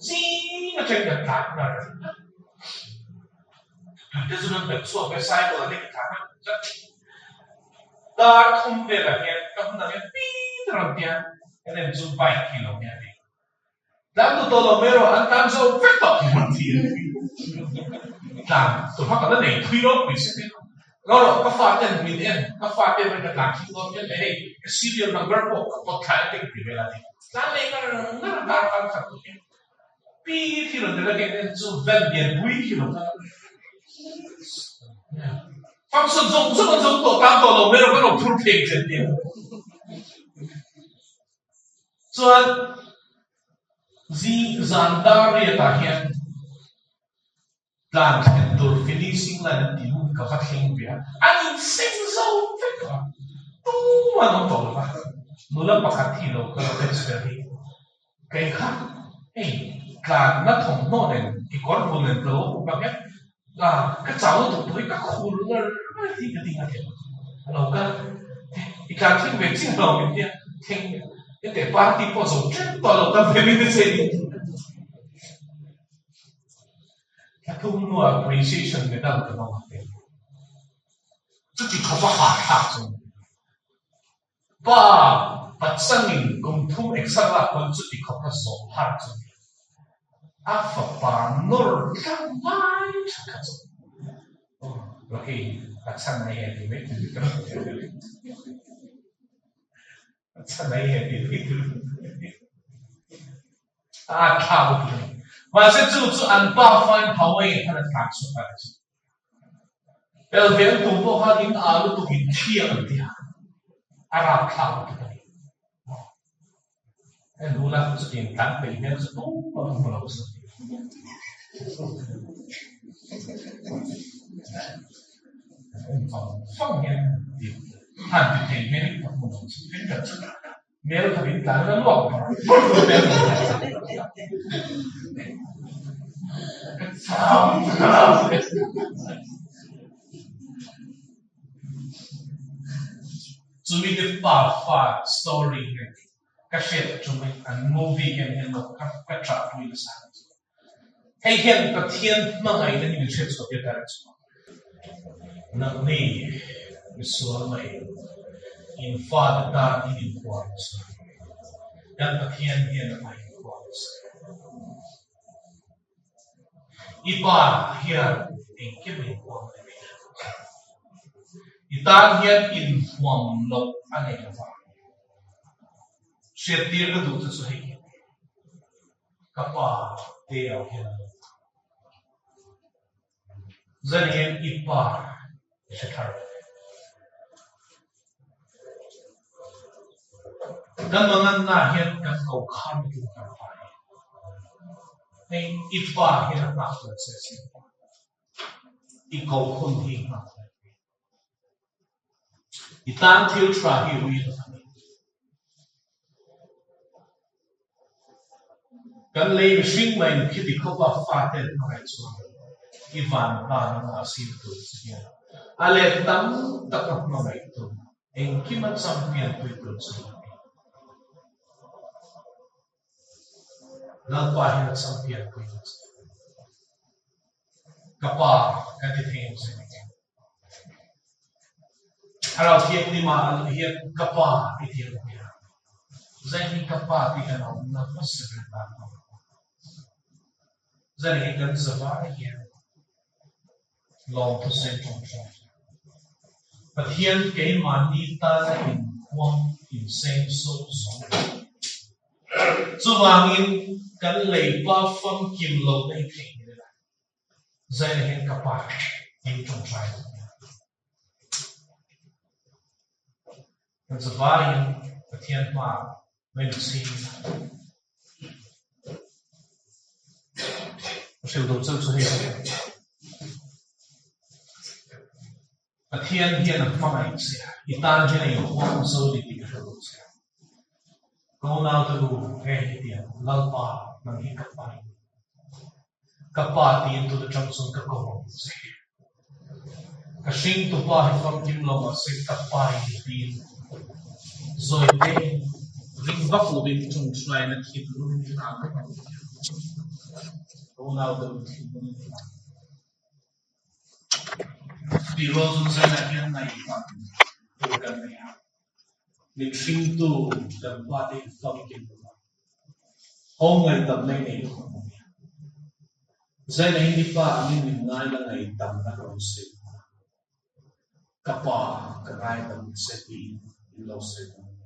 zing atang kan tlan ngar ngar. Tute chu kan belh chhuak ve cycle a nek thla hman tlat. Dar thum velah hian ka hun ang hian pit a rawn ti a, kan en chu bike hi lo nia ti. Tlan duh tawh lo mai erawh an tlan zo vek tawh hi rawn ti a. Tlan tur kha ka la nei thui ropui si mai. Lo rawh ka faten min en, ka fate rin ka tlan thik dawn hian leh hei ka serial number pawh ka pawt thla em te ka ti vel a ti. Tlan leh ngar ngar a dar kal khat tu hian. Pi khi rawn tel a keng en chu van lian pui khi lo kal function zawng zawng an zo tawh tan tawh lo mai rawh kan lo phur pheng chen tia chuan zing zan dar riat ah hian Tlan thlen tur finishing line an tih hun ka va thleng ve a, an inseng zo vek a, tumah an awm tawh lo va, nula pakhat hi lo kal a fence vel hi kei kha hei. tlanna thawmhnaw nen kekawr bul nen ka lo hmu bak e a ka chau lutuk tawh hi ka khur ngar ngar tih ka ding a thleng a lo kal i tlan thleng ve chiah lo min tia thleng hete party pawh zo tlem tawh lo ka ve min ti che ni thla thum hnuah appreciation medal ka dawng a chuti khawpa hahthlak chu. Pa pachangin kum thum exer lak pawn chuti khawp a zawh har chu a fapa nawr tlang ngai tha kha chu aw Rocky pachang nei e ti mai thil ka pachang nei e ti mai thil a tha bawk a ni mahse chu chu an pa fain Hawaii khan a tlan chhuak a ni chu. Tel ve an tum pawh khan in ah lutuk in thiang an ti a, a rapthlak lutuk a ni. En hula chutiang tlan peih hmel chu tumah ka hmu lo sa. En fang fang hian ti han ti thei hmel ka hmu lo chu thenkhat chu hmel khat in tlan la luak ber ber hmel ka chau chumi te pa fa story hian ka hriat chumi an movie hian hian ka ka chah pui nasa Hei hian Pathian hmangaihna hi min hriat chhuah tir ta reng chu. Nangni misual mai in fate tan in inhuam nasa. Kan Pathian hian a inhuam nasa. I pa hian engkim a inhuam a ni mai. I tan hian inhuam loh a nei lo va. Hriattir ka duh chu chu hei hi. Ka pa te au hian a lo ta. Zan hian i pa i hre thar ve. Kan manganna hian kan ko khar lutuk kan pa hi. Hei i pa hian a nghak tel che a sin. I ko hun hi nghak tel. I tan thil tha hi ui lo a ni. Kan lei mihring mai in khiti khawpa fate an hmangaih chuan i van pa nangmah a sim tur che hian a let tam tak a hmangaih tu engkim a champion pui tur che hi a ni. Lalpa hian a champion pui tur che. Ka pa kan ti thei ang che. Thlarau Thianghlim ah a luh hian ka pa ti ti ang nia. Zai hi ka pa ti kan awm na hmasa ber tan a awm. Zai hi kan zavai hian lawmthu sawi ṭawngṭai. Pathian keimahni tana inhuam inseng so zo. Chuvangin kan leipa famkim lohna hi theih ni la. Zaina hian ka pa tiin ṭawngṭai a ni a. Kan zavaiin Pathian hmaah mai lu chhing ila. Ka hrilh duh cheu chu hei a ni. Pathian hian a hmangaih che a, i tan hian a inhuam zo ni tih ka hrilh duh che a. Ka unaute nu heng hi tiang Lalpa nang hi ka pa i ni. Ka pa tiin tun atang chuan ka ko ang che. Ka hringtu pa hi famkim lo mahse ka pa i ni tiin zawi te ring vak lovin ṭawngṭaina thinlung in a vek ang. Ka unaute nu thinlung in a. Tih rual chu zainah hian ngaihtuah tur kan nei a, min hringtu kan pa te in famkim lo a, ho ngaihdamna i nei lutuk ang a. Zainah hi mipa angin min ngai la ngaihdamna ka rawn sawi nghal a, ka pa ka ngaidam che tiin min lo sawi dawn a ni.